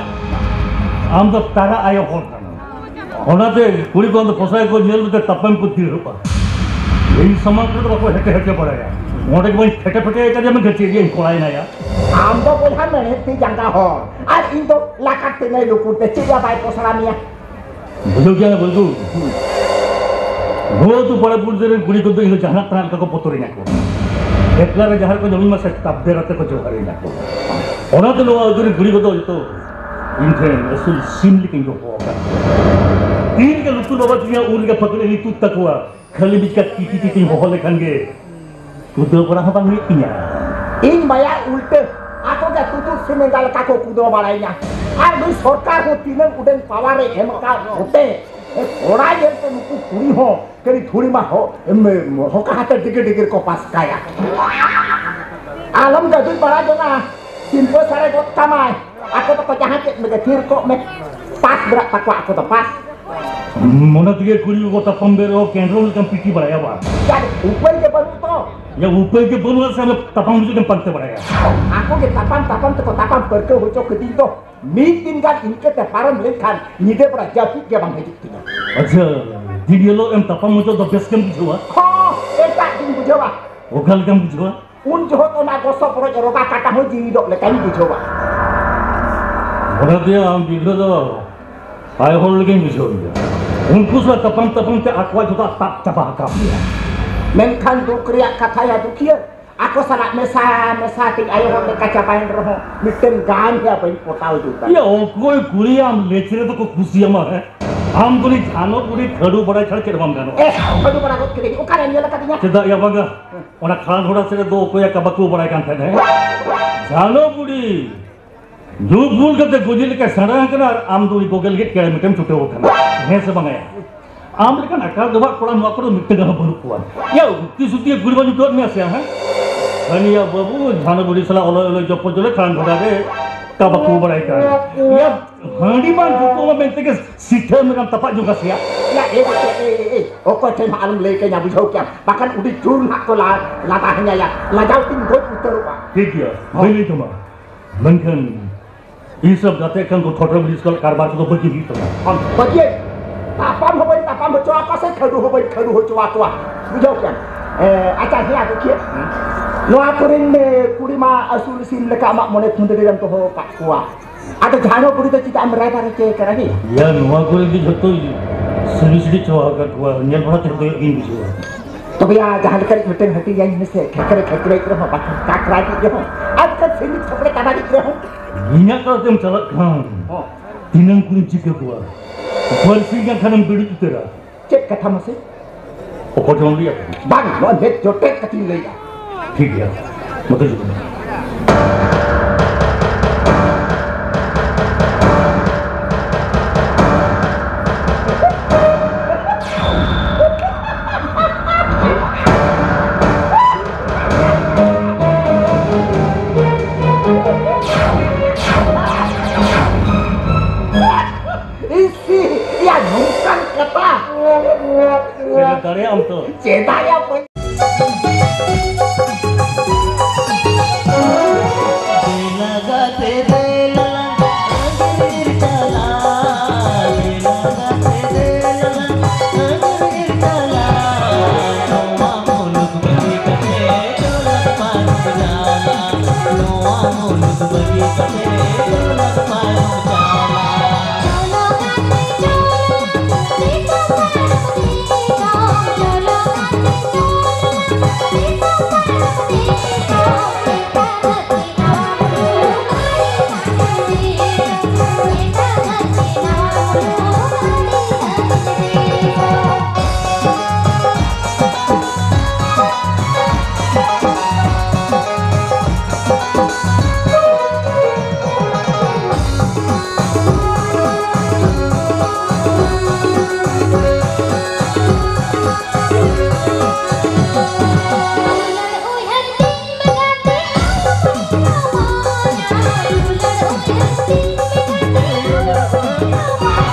ᱟᱢ ᱫᱚ ᱛᱟᱨᱟ ᱟᱭᱳ ᱦᱚᱲ ᱠᱟᱱᱟᱢ᱾ ᱚᱱᱟᱛᱮ ᱠᱩᱲᱤ ᱠᱚ ᱫᱚ ᱯᱚᱥᱟᱭ ᱠᱚ ᱧᱮᱞ ᱠᱟᱛᱮ ᱛᱟᱯᱟᱢ ᱠᱚ ᱫᱤᱲᱚᱜᱼᱟ᱾ ᱤᱧ ᱥᱟᱢᱟᱝ ᱠᱚᱨᱮ ᱫᱚ ᱵᱟᱠᱚ ᱦᱮᱴᱮ ᱦᱮᱴᱮ ᱵᱟᱲᱟᱭᱟ᱾ ᱚᱸᱰᱮ ᱜᱮ ᱵᱟᱹᱧ ᱯᱷᱮᱴᱮ ᱯᱷᱮᱴᱮ ᱠᱟᱫᱮᱭᱟ, ᱢᱮᱱᱠᱷᱟᱱ ᱪᱮᱫ ᱤᱧ ᱠᱚᱲᱟᱭᱮᱱᱟ ᱭᱟ? ᱟᱢ ᱫᱚ ᱵᱚᱭᱦᱟ ᱢᱮᱬᱦᱮᱫ ᱛᱤ ᱡᱟᱸᱜᱟ ᱦᱚᱲ, ᱟᱨ ᱤᱧ ᱫᱚ ᱞᱟᱠᱟᱛ ᱛᱮ ᱱᱟᱹᱭ ᱞᱩᱠᱩᱨ ᱛᱮ, ᱪᱮᱫ ᱭᱟ ᱵᱟᱭ ᱯᱚᱥᱲᱟ ᱢᱮᱭᱟ? ᱵᱩᱡᱷᱟᱹᱣ ᱠᱮᱫᱟ ᱵᱚᱞᱫᱩ? ᱱᱚᱣᱟ ᱟᱹᱛᱩ ᱯᱟᱲᱟ ᱯᱩᱲᱥᱤ ᱨᱮᱱ ᱠᱩᱲᱤ ᱠᱚᱫᱚ ᱤᱧ ᱫᱚ ᱡᱟᱦᱟᱱᱟᱜ ᱛᱟᱱᱟᱜ ᱞᱮᱠᱟ ᱠᱚ ᱵᱚᱛᱚᱨᱤᱧᱟ ᱠᱚ᱾ ᱮᱠᱞᱟ ᱨᱮ ᱡᱟᱦᱟᱸ ᱨᱮᱠᱚ ᱧᱟᱢᱤᱧ ᱢᱟ ᱥᱮ ᱛᱟᱵᱫᱮᱨ ᱟᱛᱮ ᱠᱚ ᱡᱚᱦᱟᱨᱤᱧᱟ ᱠᱚ᱾ ᱚᱱᱟᱛᱮ ᱱᱚᱣᱟ ᱟᱹᱛᱩ ᱨᱮᱱ ᱠᱩᱲᱤ ᱠᱚᱫᱚ ᱡᱚᱛᱚ ᱤᱧ ᱴᱷᱮᱱ ᱟᱹᱥᱩᱞ ᱥᱤᱢ ᱞᱮᱠᱟᱧ ᱫᱚᱦᱚ ᱟᱠᱟᱫ ᱠᱚᱣᱟ᱾ ᱛᱤᱱ ᱨᱮᱜᱮ ᱞᱩᱛᱩᱨ ᱵᱟᱵᱟ ᱛᱤᱧᱟ ᱩᱱ ᱨᱮᱜᱮ ᱯᱷᱟᱹᱠᱲᱤ ᱞᱤᱛᱩᱨ ᱛᱟᱠᱚᱣᱟ᱾ ᱠᱷᱟᱹᱞᱤ ᱵᱤᱪᱠᱟ ᱛᱤ ᱛᱤ ᱛᱤᱧ ᱦᱚᱦᱚ ᱞᱮᱠᱷᱟᱱ ᱜᱮ ᱠᱩᱫᱟᱹᱣ ᱵᱟᱲᱟ ᱦᱚᱸ ᱵᱟᱝ ᱦᱩᱭᱩᱜ ᱛᱤᱧᱟ᱾ ᱤᱧ ᱵᱟᱭᱟ ᱩᱞᱴᱟᱹ ᱟᱠᱚ ᱜᱮ ᱛᱩᱛᱩᱫ ᱥᱤᱢ ᱮᱸᱜᱟ ᱞᱮᱠᱟ ᱠᱚ ᱠᱩᱫᱟᱹᱣ ᱵᱟᱲᱟᱭᱤᱧᱟ᱾ ᱟᱨ ᱱᱩᱭ ᱥᱚᱨᱠᱟᱨ ᱦᱚᱸ ᱛᱤᱱᱟᱹᱜ ᱩᱰᱟᱹᱝ ᱯᱟᱣᱟᱨ ᱮ ᱮᱢ ᱟᱠᱟᱫ ᱠᱚᱛᱮ ᱠᱚᱲᱟ ᱧᱮᱞᱛᱮ ᱱᱩᱠᱩ ᱠᱩᱲᱤ ᱦᱚᱸ ᱠᱟᱹᱴᱤᱡ ᱫᱷᱩᱲᱤ ᱢᱟ ᱦᱚ-, ᱮᱢ, ᱦᱚᱠᱟ ᱦᱟᱛᱮ ᱰᱤᱜᱤᱨ ᱰᱤᱜᱤᱨ ᱠᱚ ᱯᱟᱥᱠᱟᱭᱟ᱾ ᱟᱞᱚᱢ ᱜᱟᱹᱫᱩᱡ ᱵᱟᱲᱟ ᱡᱚᱝᱟ, ᱥᱤᱢᱯᱟᱹ ᱥᱟᱨᱮ ᱜᱚᱫ ᱠᱟᱢᱟᱭ᱾ ᱟᱠᱚ ᱫᱚᱠᱚ ᱡᱟᱦᱟᱸ ᱪᱮᱫ ᱞᱮᱠᱟ ᱛᱷᱤᱨ ᱠᱚᱜ ᱢᱮ, ᱯᱟᱥ ᱵᱮᱲᱟᱜ ᱛᱟᱠᱚᱣᱟ ᱟᱠᱚ ᱫᱚ ᱯᱟᱥ᱾ ᱢᱚᱱᱮ ᱛᱮᱜᱮ ᱠᱩᱲᱤ ᱠᱚᱠᱚ ᱛᱟᱯᱟᱢ ᱵᱮᱨᱚᱜ ᱠᱮᱱᱰᱨᱚᱝ ᱞᱮᱠᱟᱢ ᱯᱤᱴᱤ ᱵᱟᱲᱟᱭᱟ ᱵᱟ᱾ ᱪᱮᱫ ᱩᱯᱟᱹᱭ ᱜᱮ ᱵᱟᱹᱱᱩᱜ ᱛᱚ᱾ ᱭᱟ, ᱩᱯᱟᱹᱭ ᱜᱮ ᱵᱟᱹᱱᱩᱜᱼᱟ ᱥᱮ ᱟᱢ ᱛᱟᱯᱟᱢ ᱦᱤᱡᱩᱜ ᱮᱢ ᱯᱟᱱᱛᱮ ᱵᱟᱲᱟᱭᱟ? ᱟᱠᱚ ᱜᱮ ᱛᱟᱯᱟᱢ ᱛᱟᱯᱟᱢ ᱛᱮᱠᱚ ᱛᱟᱯᱟᱢ ᱯᱟᱹᱨᱠᱟᱹᱣ ᱦᱚᱪᱚ ᱠᱤᱫᱤᱧ ᱫᱚ᱾ ᱢᱤᱫ ᱫᱤᱱ ᱜᱟᱱ ᱤᱱᱠᱟᱹ ᱛᱮ ᱯᱟᱨᱚᱢ ᱞᱮᱱᱠᱷᱟᱱ ᱧᱤᱫᱟᱹ ᱵᱮᱲᱟ ᱡᱟᱹᱯᱤᱫ ᱜᱮ ᱵᱟᱝ ᱦᱤᱡᱩᱜ ᱛᱤᱧᱟ᱾ ᱟᱪᱪᱷᱟ, ᱫᱤᱱ ᱦᱤᱞᱳᱜ ᱮᱢ ᱛᱟᱯᱟᱢ ᱦᱚᱪᱚᱜ ᱫᱚ ᱵᱮᱥ ᱜᱮᱢ ᱵᱩᱡᱷᱟᱹᱣᱟ? ᱦᱚᱸ, ᱮᱴᱟᱜ ᱜᱤᱧ ᱵᱩᱡᱷᱟᱹᱣᱟ᱾ ᱚᱠᱟ ᱞᱮᱠᱟᱢ ᱵᱩᱡᱷᱟᱹᱣᱟ? ᱩᱱ ᱡᱚᱦᱚᱜ ᱚᱱᱟ ᱜᱚᱥᱚ ᱵᱚᱨᱚᱡ ᱨᱚᱜᱟ ᱠᱟᱴᱟ ᱦᱚᱸ ᱡᱤᱣᱤᱫᱚᱜ ᱞᱮᱠᱟᱧ ᱵᱩᱡᱷᱟᱹᱣᱟ᱾ ᱚᱱᱟ ᱛᱮ ᱟᱢ ᱜᱤᱫᱽᱨᱟᱹ ᱫᱚ ᱟᱭᱳ ᱦᱚᱲ ᱞᱮᱠᱟᱧ ᱵᱩᱡᱷᱟᱹᱣ ᱮᱫᱟ᱾ ᱩᱱᱠᱩ ᱥᱟᱞᱟᱜ ᱛᱟᱯᱟᱢ ᱛᱟᱯᱟᱢ ᱛᱮ ᱟᱠᱚᱣᱟᱜ ᱡᱚᱛᱚ ᱛᱟᱯ ᱪᱟᱵᱟ ᱟᱠᱟᱫ ᱢᱮᱭᱟ᱾ ᱢᱮᱱᱠᱷᱟᱱ ᱫᱩᱠ ᱨᱮᱭᱟᱜ ᱠᱟᱛᱷᱟ ᱭᱟ ᱫᱩᱠᱷᱤᱭᱟᱹ, ᱟᱠᱚ ᱥᱟᱞᱟᱜ ᱢᱮᱥᱟ ᱢᱮᱥᱟ ᱛᱮᱧ ᱟᱭᱳ ᱦᱚᱲ ᱞᱮᱠᱟ ᱪᱟᱵᱟᱭᱮᱱ ᱨᱮᱦᱚᱸ ᱢᱤᱫᱴᱮᱱ ᱜᱟᱱ ᱜᱮ ᱵᱟᱹᱧ ᱯᱚᱴᱟᱣ ᱡᱩᱛ ᱫᱟᱲᱮᱭᱟᱜ᱾ ᱭᱟ, ᱚᱠᱚᱭ ᱠᱩᱲᱤ ᱟᱢ ᱞᱮᱪ ᱨᱮᱫᱚ ᱠᱚ ᱠᱩᱥᱤᱭᱟᱢᱟ, ᱦᱮᱸ? ᱟᱢ ᱫᱚ ᱩᱱᱤ ᱡᱷᱟᱱᱚ ᱵᱩᱲᱦᱤ ᱠᱷᱟᱹᱰᱩ ᱵᱟᱲᱟᱭ ᱪᱷᱟᱲᱟ ᱪᱮᱫ ᱦᱚᱸ ᱵᱟᱢ ᱜᱟᱱᱚᱜᱼᱟ᱾ ᱮ, ᱠᱷᱟᱹᱰᱩ ᱵᱟᱲᱟ ᱜᱚᱫ ᱠᱮᱫᱮᱧ, ᱚᱠᱟᱨᱮᱢ ᱧᱮᱞ ᱟᱠᱟᱫᱤᱧᱟ? ᱪᱮᱫᱟᱜ ᱭᱟ ᱵᱟᱝᱟ? ᱚᱱᱟ ᱠᱷᱟᱱ ᱦᱚᱲᱟ ᱥᱮᱫ ᱨᱮ ᱫᱚ ᱚᱠᱚᱭᱟᱜ ᱠᱟᱵᱟ ᱠᱚ ᱵᱟᱲᱟᱭ ᱠᱟᱱ ᱛᱟᱦᱮᱸᱱᱟ, ᱦᱮᱸ? ᱡᱷᱟᱱᱚ ᱵᱩᱲᱦᱤ, ᱧᱩ ᱵᱩᱞ ᱠᱟᱛᱮ ᱜᱚᱡᱮ ᱞᱮᱠᱟ ᱥᱮᱬᱟ ᱟᱠᱟᱱᱟ ᱟᱨ ᱟᱢ ᱫᱚ ᱩᱱᱤ ᱜᱚᱜᱮ ᱞᱟᱹᱜᱤᱫ ᱠᱮᱲᱮ ᱢᱮᱴᱮᱢ ᱪᱷᱩᱴᱟᱹᱣ ᱟᱠᱟᱱᱟ᱾ ᱦᱮᱸ ᱥᱮ ᱵᱟᱝᱟ ᱭᱟ? ᱟᱢ ᱞᱮᱠᱟᱱ ᱟᱠᱟᱞ ᱜᱟᱵᱟᱜ ᱠᱚᱲᱟ ᱱᱚᱣᱟ ᱠᱚᱨᱮ ᱢᱤᱫᱴᱟᱝ ᱦᱚᱸ ᱵᱟᱹᱱᱩᱜ ᱠᱚᱣᱟ᱾ ᱭᱟ, ᱩᱠᱛᱤ ᱥᱩᱛᱤ ᱠᱩᱲᱤ ᱵᱟᱹᱧ ᱩᱴᱷᱟᱹᱣᱟᱫ ᱢᱮᱭᱟ ᱥᱮ, ᱦᱮᱸ? ᱦᱟᱹᱱᱤᱭᱟ ᱵᱟᱹᱵᱩ, ᱡᱷᱟᱱᱚ ᱵᱩᱲᱦᱤ ᱥᱟᱞᱟᱜ ᱚᱞᱚᱭ ᱚᱞᱚᱭ ᱡᱚᱯᱚ ᱡᱚᱞᱮ ᱠᱷᱟᱱ ᱜᱚᱰᱟ ᱨᱮ ᱠᱟᱵᱟ ᱠᱚ ᱵᱟᱲᱟᱭ ᱠᱟᱱ᱾ ᱭᱟ, ᱦᱟᱺᱰᱤ ᱵᱟᱝ ᱡᱩᱛᱩᱜᱼᱟ ᱢᱮᱱᱛᱮ ᱜᱮ ᱥᱤᱴᱷᱟᱹ ᱢᱮᱨᱟᱢ ᱛᱟᱯᱟᱜ ᱡᱚᱝ ᱠᱟᱥᱮᱭᱟ᱾ ᱭᱟ, ᱮ, ᱮ, ᱮ, ᱮ, ᱮ, ᱚᱠᱚᱭ ᱴᱷᱮᱱ ᱦᱚᱸ ᱟᱞᱚᱢ ᱞᱟᱹᱭ ᱠᱟᱹᱧᱟ, ᱵᱩᱡᱷᱟᱹᱣ ᱠᱮᱭᱟᱢ᱾ ᱵᱟᱠᱷᱟᱱ ᱩᱰᱤ ᱡᱳᱨ ᱱᱟᱦᱟᱜ ᱠᱚ ᱞᱟ-, ᱞᱟᱸᱫᱟ ᱦᱟᱹᱧᱟ ᱭᱟ᱾ ᱞᱟᱡᱟᱣ ᱛᱤᱧ ᱜᱚᱡ ᱩᱛᱟᱹᱨᱚᱜᱼᱟ᱾ ᱴᱷᱤᱠ ᱜᱮᱭᱟ, ᱦᱚᱸ᱾ ᱵᱟᱹᱧ ᱞᱟᱹᱭ ᱛᱟᱢᱟ᱾ ᱢᱮᱱᱠᱷᱟᱱ ᱤᱧ ᱥᱟᱶ ᱜᱟᱛᱮ ᱠᱷᱟᱱ ᱫᱚ ᱴᱷᱚᱴᱨᱚ ᱵᱤᱲᱤ ᱥᱠᱚᱞ ᱠᱟᱨᱵᱟᱨ ᱠᱚᱫᱚ ᱵᱟᱹᱜᱤ ᱦᱩᱭᱩᱜ ᱛᱟᱢᱟ᱾ ᱦᱚᱸ, ᱵᱟᱹᱜᱤᱭᱟᱹᱧ᱾ ᱛᱟᱯᱟᱢ ᱦᱚᱸ ᱵᱟᱹᱧ ᱛᱟᱯᱟᱢ ᱦᱚᱪᱚ ᱟᱠᱚᱣᱟ ᱥᱮ ᱠᱷᱟᱹᱰᱩ ᱦᱚᱸ ᱵᱟᱹᱧ ᱠᱷᱟᱹᱰᱩ ᱦᱚᱪᱚ ᱟᱠᱚᱣᱟ᱾ ᱵᱩᱡᱷᱟᱹᱣ ᱠᱮᱭᱟᱢ᱾ ᱮ, ᱟᱪᱪᱷᱟ, ᱦᱮᱸ, ᱟᱫᱚ ᱪᱮᱫ? ᱱᱚᱣᱟ ᱠᱚᱨᱮᱱ, ᱮ, ᱠᱩᱲᱤ ᱢᱟ ᱟᱹᱥᱩᱞ ᱥᱤᱢ ᱞᱮᱠᱟ ᱟᱢᱟᱜ ᱢᱚᱱᱮ ᱠᱷᱩᱸᱫᱽᱲᱤ ᱨᱮᱢ ᱫᱚᱦᱚ ᱟᱠᱟᱫ ᱠᱚᱣᱟ᱾ ᱟᱫᱚ ᱡᱷᱟᱱᱚ ᱵᱩᱲᱦᱤ ᱫᱚ ᱪᱮᱫᱟᱜ ᱮᱢ ᱨᱟᱭᱵᱟᱨ ᱦᱚᱪᱚᱭᱮ ᱠᱟᱱᱟ ᱦᱮ? ᱭᱟ, ᱱᱚᱣᱟ ᱠᱚᱨᱮ ᱜᱮ ᱡᱷᱚᱛᱚ ᱥᱤᱵᱤ ᱥᱤᱵᱤ ᱪᱟᱵᱟ ᱟᱠᱟᱫ ᱠᱚᱣᱟ᱾ ᱧᱮᱞ ᱵᱟᱲᱟ ᱛᱮ ᱦᱚᱸ ᱠᱚᱭᱚᱜ ᱜᱤᱧ ᱵᱩᱡᱷᱟᱹᱣᱟ᱾ ᱛᱚᱵᱮ ᱭᱟ, ᱡᱟᱦᱟᱸ ᱞᱮᱠᱟ ᱨᱮ ᱢᱤᱫᱴᱮᱱ ᱦᱟᱹᱴᱤᱧ ᱟᱹᱧ ᱢᱮᱥᱮ, ᱠᱷᱮᱠᱨᱮ ᱠᱷᱮᱠᱨᱮ ᱨᱮᱦᱚᱸ, ᱵᱟᱠᱷᱟᱱ ᱠᱟᱠᱨᱟ ᱨᱤᱡ ᱨᱮᱦᱚᱸ, ᱟᱨ ᱵᱟᱠᱷᱟᱱ ᱥᱤᱢᱤ ᱛᱷᱚᱯᱲᱮ ᱠᱟᱰᱟ ᱨᱤᱡ ᱨᱮᱦᱚᱸ᱾ ᱤᱧᱟᱹᱜ ᱛᱟᱞᱟ ᱛᱮᱢ ᱪᱟᱞᱟᱜ ᱠᱷᱟᱱ, ᱦᱚᱸ᱾ ᱛᱤᱱᱟᱹᱝ ᱠᱚᱧ ᱪᱤᱠᱟᱹ ᱠᱚᱣᱟ? ᱵᱟᱹᱲᱥᱤ ᱜᱟᱱ ᱠᱷᱟᱱᱮᱢ ᱵᱤᱲᱤᱡ ᱩᱛᱟᱹᱨᱟ᱾ ᱪᱮᱫ ᱠᱟᱛᱷᱟ ᱢᱟᱥᱮ? ᱚᱠᱚᱭ ᱴᱷᱮᱱ ᱞᱟᱹᱭᱟ? ᱵᱟᱝ, ᱱᱚᱣᱟ ᱢᱮᱫ ᱡᱚᱴᱮᱫ ᱠᱟᱛᱮᱧ ᱞᱟᱹᱭᱟ᱾ ᱴᱷᱤᱠ ᱜᱮᱭᱟ, ᱱᱚᱛᱮ ᱦᱤᱡᱩᱜ ᱢᱮ᱾ ᱫᱟᱲᱮᱭᱟᱜ ᱟᱢ ᱛᱚ? ᱪᱮᱫᱟᱜ ᱭᱟ ᱵᱟᱹᱧ ᱫᱮᱞᱟ ᱜᱟᱛᱮ ᱫᱮᱞᱟ ᱞᱟᱝ ᱟᱸᱜᱤᱨ ᱪᱟᱞᱟᱜ, ᱫᱮᱞᱟ ᱜᱟᱛᱮ ᱫᱮᱞᱟ ᱞᱟᱝ ᱟᱸᱜᱤᱨ ᱪᱟᱞᱟᱜ, ᱱᱚᱣᱟ ᱢᱩᱞᱩᱠ ᱵᱟᱹᱜᱤ ᱠᱟᱛᱮ ᱪᱚᱞᱚ ᱯᱟᱨᱚᱢ ᱪᱟᱞᱟᱜ, ᱱᱚᱣᱟ ᱢᱩᱞᱩᱠ ᱵᱟᱹᱜᱤ ᱠᱟᱛᱮ ᱪᱚᱞᱚ ᱯᱟᱨᱚᱢ ᱪᱟᱞᱟᱜ᱾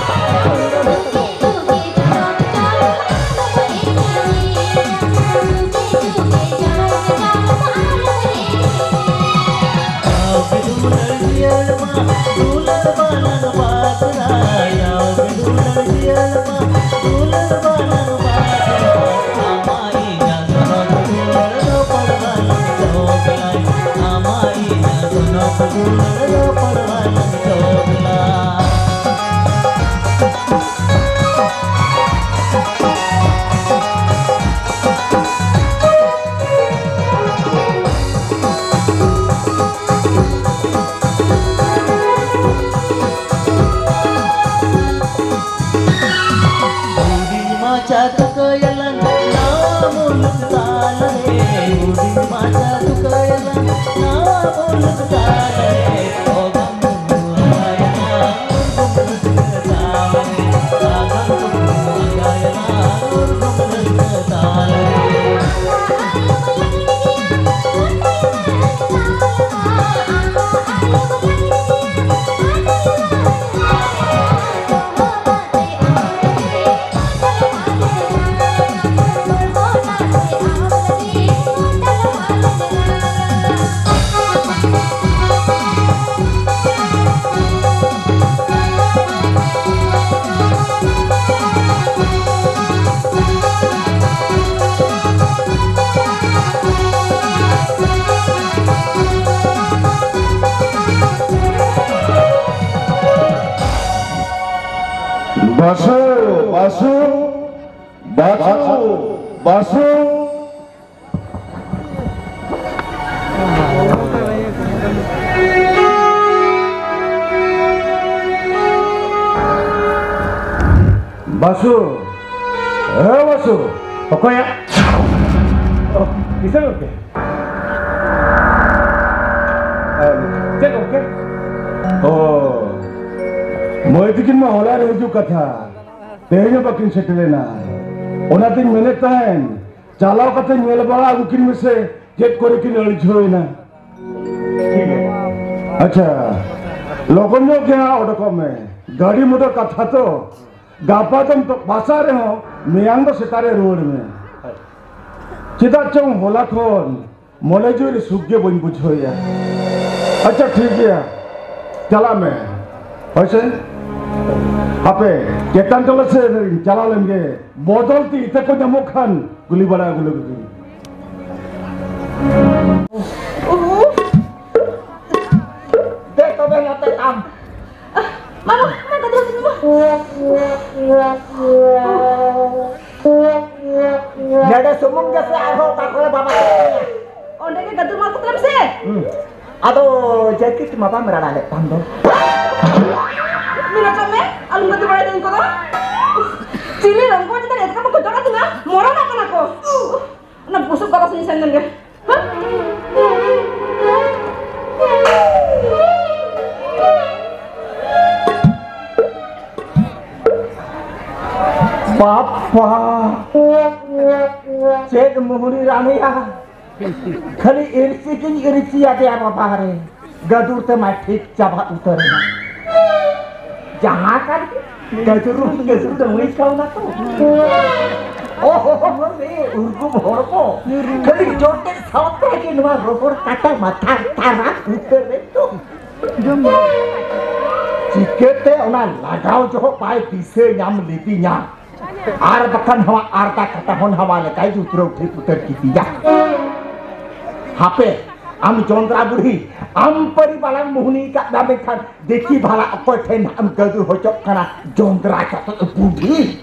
ᱦᱩᱰᱤᱧ ᱢᱟᱪᱷᱟ ᱛᱩᱠᱟᱹᱭᱟᱞᱟᱝ ᱱᱟᱣᱟ ᱢᱩᱞᱩᱠ ᱛᱟᱞᱟᱨᱮ, ᱦᱩᱰᱤᱧ ᱢᱟᱪᱷᱟ ᱛᱩᱠᱟᱹᱭᱟᱞᱟᱝ ᱱᱟᱣᱟ ᱢᱩᱞᱩᱠ ᱛᱟᱞᱟᱨᱮ, ᱚᱜᱟᱢ ᱫᱩᱱᱩ ᱟᱜᱟᱭᱟᱞᱟᱝ ᱩᱨᱜᱩᱢ ᱨᱟᱹᱥᱠᱟᱹ ᱛᱟᱞᱟᱨᱮ, ᱚᱜᱟᱢ ᱫᱩᱱᱩ ᱟᱜᱟᱭᱟᱞᱟᱝ ᱩᱨᱜᱩᱢ ᱨᱟᱹᱥᱠᱟᱹ ᱛᱟᱞᱟᱨᱮ᱾ ᱵᱟᱥᱩ᱾ ᱵᱟᱥᱩ᱾ ᱦᱮ ᱵᱟᱥᱩ᱾ ᱚᱠᱚᱭᱟ? ᱚ, ᱠᱤᱥᱟᱹᱬ ᱜᱚᱢᱠᱮ᱾ ᱪᱮᱫ ᱜᱚᱢᱠᱮ? ᱚ, ᱢᱟᱹᱭ ᱛᱟᱹᱠᱤᱱ ᱢᱟ ᱦᱚᱞᱟ ᱨᱮ ᱦᱤᱡᱩᱜ ᱠᱟᱛᱷᱟ, ᱛᱮᱦᱮᱧ ᱦᱚᱸ ᱵᱟᱹᱠᱤᱱ ᱥᱮᱴᱮᱨ ᱞᱮᱱᱟ᱾ ᱚᱱᱟᱛᱤᱧ ᱢᱮᱱᱮᱫ ᱛᱟᱦᱮᱱ, ᱪᱟᱞᱟᱣ ᱠᱟᱛᱮ ᱧᱮᱞ ᱵᱟᱲᱟ ᱟᱹᱜᱩ ᱠᱤᱱ ᱢᱮᱥᱮ, ᱪᱮᱫ ᱠᱚᱨᱮ ᱠᱤᱱ ᱟᱹᱲᱡᱷᱟᱹᱣ ᱮᱱᱟ᱾ ᱟᱪᱪᱷᱟ, ᱞᱚᱜᱚᱱ ᱧᱚᱜ ᱜᱮ ᱦᱟᱸᱜ ᱚᱰᱚᱠᱚᱜ ᱢᱮ᱾ ᱜᱟᱹᱰᱤ ᱢᱚᱴᱚᱨ ᱠᱟᱛᱷᱟ ᱛᱚ, ᱜᱟᱯᱟ ᱫᱚᱢ ᱛᱚ ᱵᱟᱥᱟ ᱨᱮᱦᱚᱸ, ᱢᱮᱭᱟᱝ ᱫᱚ ᱥᱮᱛᱟᱜ ᱨᱮ ᱨᱩᱣᱟᱹᱲ ᱢᱮ᱾ ᱪᱮᱫᱟᱜ ᱪᱚᱝ ᱦᱚᱞᱟ ᱠᱷᱚᱱ ᱢᱚᱱᱮ ᱡᱤᱣᱤ ᱨᱮ ᱥᱩᱠ ᱜᱮ ᱵᱟᱹᱧ ᱵᱩᱡᱷᱟᱹᱣᱮᱫᱼᱟ᱾ ᱟᱪᱪᱷᱟ, ᱴᱷᱤᱠ ᱜᱮᱭᱟ, ᱪᱟᱞᱟᱜ ᱢᱮ᱾ ᱦᱳᱭ ᱥᱮ? ᱦᱟᱯᱮ, ᱪᱮᱛᱟᱱ ᱴᱚᱞᱟ ᱥᱮᱫ ᱪᱟᱞᱟᱣ ᱞᱮᱱ ᱜᱮ, ᱵᱚᱫᱚᱞ ᱛᱮ ᱤᱛᱟᱹ ᱠᱚ ᱧᱟᱢᱚᱜ ᱠᱷᱟᱱ ᱠᱩᱞᱤ ᱵᱟᱲᱟ ᱟᱹᱜᱩ ᱞᱮᱠᱚ ᱜᱮ᱾ ᱫᱮ ᱛᱚᱵᱮ ᱱᱚᱛᱮ ᱟᱢ᱾ ᱢᱟᱢᱟ, ᱢᱟ ᱜᱟᱫᱨᱟ ᱥᱩᱢᱩᱝ ᱢᱟ᱾ ᱱᱚᱰᱮ ᱥᱩᱢᱩᱝ ᱜᱮᱥᱮ ᱟᱨᱦᱚᱸ ᱚᱠᱟ ᱠᱚᱨᱮ ᱵᱟᱵᱟ ᱠᱚ ᱢᱮᱱᱟᱭᱟ? ᱚᱸᱰᱮ ᱜᱮ ᱜᱟᱫᱨᱟ ᱢᱟ ᱛᱟᱞᱟᱢ ᱥᱮ᱾ ᱦᱩᱸ᱾ ᱟᱫᱚ ᱡᱟᱹᱠᱤᱴ ᱢᱟ ᱵᱟᱢ ᱨᱟᱲᱟ ᱞᱮᱫ ᱛᱟᱢ ᱫᱚ᱾ ᱢᱮᱱᱟ ᱠᱟᱜ ᱢᱮ, ᱟᱞᱚᱢ ᱜᱟᱫᱨᱟ ᱵᱟᱲᱟᱭ ᱫᱚ ᱤᱧ ᱠᱚᱫᱚ᱾ ᱪᱤᱞᱤ ᱨᱚᱝᱜᱚ ᱪᱮᱛᱟᱱ ᱨᱮ ᱮᱛᱠᱟ ᱵᱟᱠᱚ ᱡᱚᱲᱟ ᱛᱤᱧᱟ, ᱢᱚᱨᱚᱱᱚᱜ ᱠᱟᱱᱟ ᱠᱚ᱾ ᱚᱱᱟ ᱵᱩᱥᱩᱵ ᱜᱟᱫᱟ ᱥᱮᱫ ᱤᱧ ᱥᱮᱱ ᱞᱮᱱ ᱜᱮ᱾ ᱵᱟᱯᱟ, ᱪᱮᱫ ᱢᱩᱦᱩᱨᱤ ᱨᱟᱱᱤᱭᱟ, ᱠᱷᱟᱹᱞᱤ ᱤᱨᱪᱤ ᱜᱤᱧ ᱤᱨᱪᱤᱭᱟᱫᱮᱭᱟ ᱵᱟᱵᱟ ᱨᱮ, ᱜᱟᱹᱫᱩᱨ ᱛᱮ ᱢᱟ ᱴᱷᱤᱠ ᱪᱟᱵᱟ ᱩᱛᱟᱹᱨ ᱮᱱᱟ᱾ ᱡᱟᱦᱟᱸ ᱠᱟᱱ ᱜᱮ, ᱜᱟᱹᱫᱩᱨ, ᱜᱟᱹᱫᱩᱨ ᱫᱚ ᱱᱩᱭ ᱠᱟᱣᱱᱟ ᱛᱚ᱾ ᱚᱦᱚ ᱨᱮ, ᱩᱨᱜᱩᱢ ᱦᱚᱲᱢᱚ᱾ ᱠᱷᱟᱹᱞᱤ ᱡᱚᱴᱮᱫ ᱥᱟᱶᱛᱮ ᱜᱮ ᱱᱚᱣᱟ ᱨᱚᱦᱚᱲ ᱠᱟᱴᱟ ᱢᱟᱛᱷᱟ ᱛᱟᱨᱟ ᱩᱛᱟᱹᱨ ᱮᱱ ᱫᱚ᱾ ᱪᱤᱠᱟᱹᱛᱮ ᱚᱱᱟ ᱞᱟᱜᱟᱣ ᱡᱚᱦᱚᱜ ᱵᱟᱭ ᱫᱤᱥᱟᱹ ᱧᱟᱢ ᱞᱤᱫᱤᱧᱟ? ᱟᱨ ᱵᱟᱠᱷᱟᱱ ᱱᱚᱣᱟ ᱟᱨᱫᱟ ᱠᱟᱴᱟ ᱦᱚᱸ ᱱᱟᱣᱟ ᱞᱮᱠᱟᱭ ᱡᱩᱛᱨᱟᱹᱣ ᱴᱷᱤᱠ ᱩᱛᱟᱹᱨ ᱠᱤᱫᱤᱧᱟ᱾ ᱦᱟᱯᱮ, ᱟᱢ ᱡᱚᱸᱫᱽᱨᱟ ᱵᱩᱲᱦᱤ, ᱟᱢ ᱯᱟᱹᱨᱤ ᱵᱟᱞᱟᱝ ᱢᱩᱦᱱᱤ ᱠᱟᱫ ᱢᱮᱭᱟ, ᱢᱮᱱᱠᱷᱟᱱ ᱫᱮᱠᱷᱤ ᱵᱷᱟᱞᱟ ᱚᱠᱚᱭ ᱴᱷᱮᱱ ᱦᱟᱸᱜ ᱮᱢ ᱜᱟᱹᱫᱩᱨ ᱦᱚᱪᱚᱜ ᱠᱟᱱᱟ, ᱡᱚᱸᱫᱽᱨᱟ ᱪᱟᱛᱚᱢ ᱵᱩᱰᱷᱤ᱾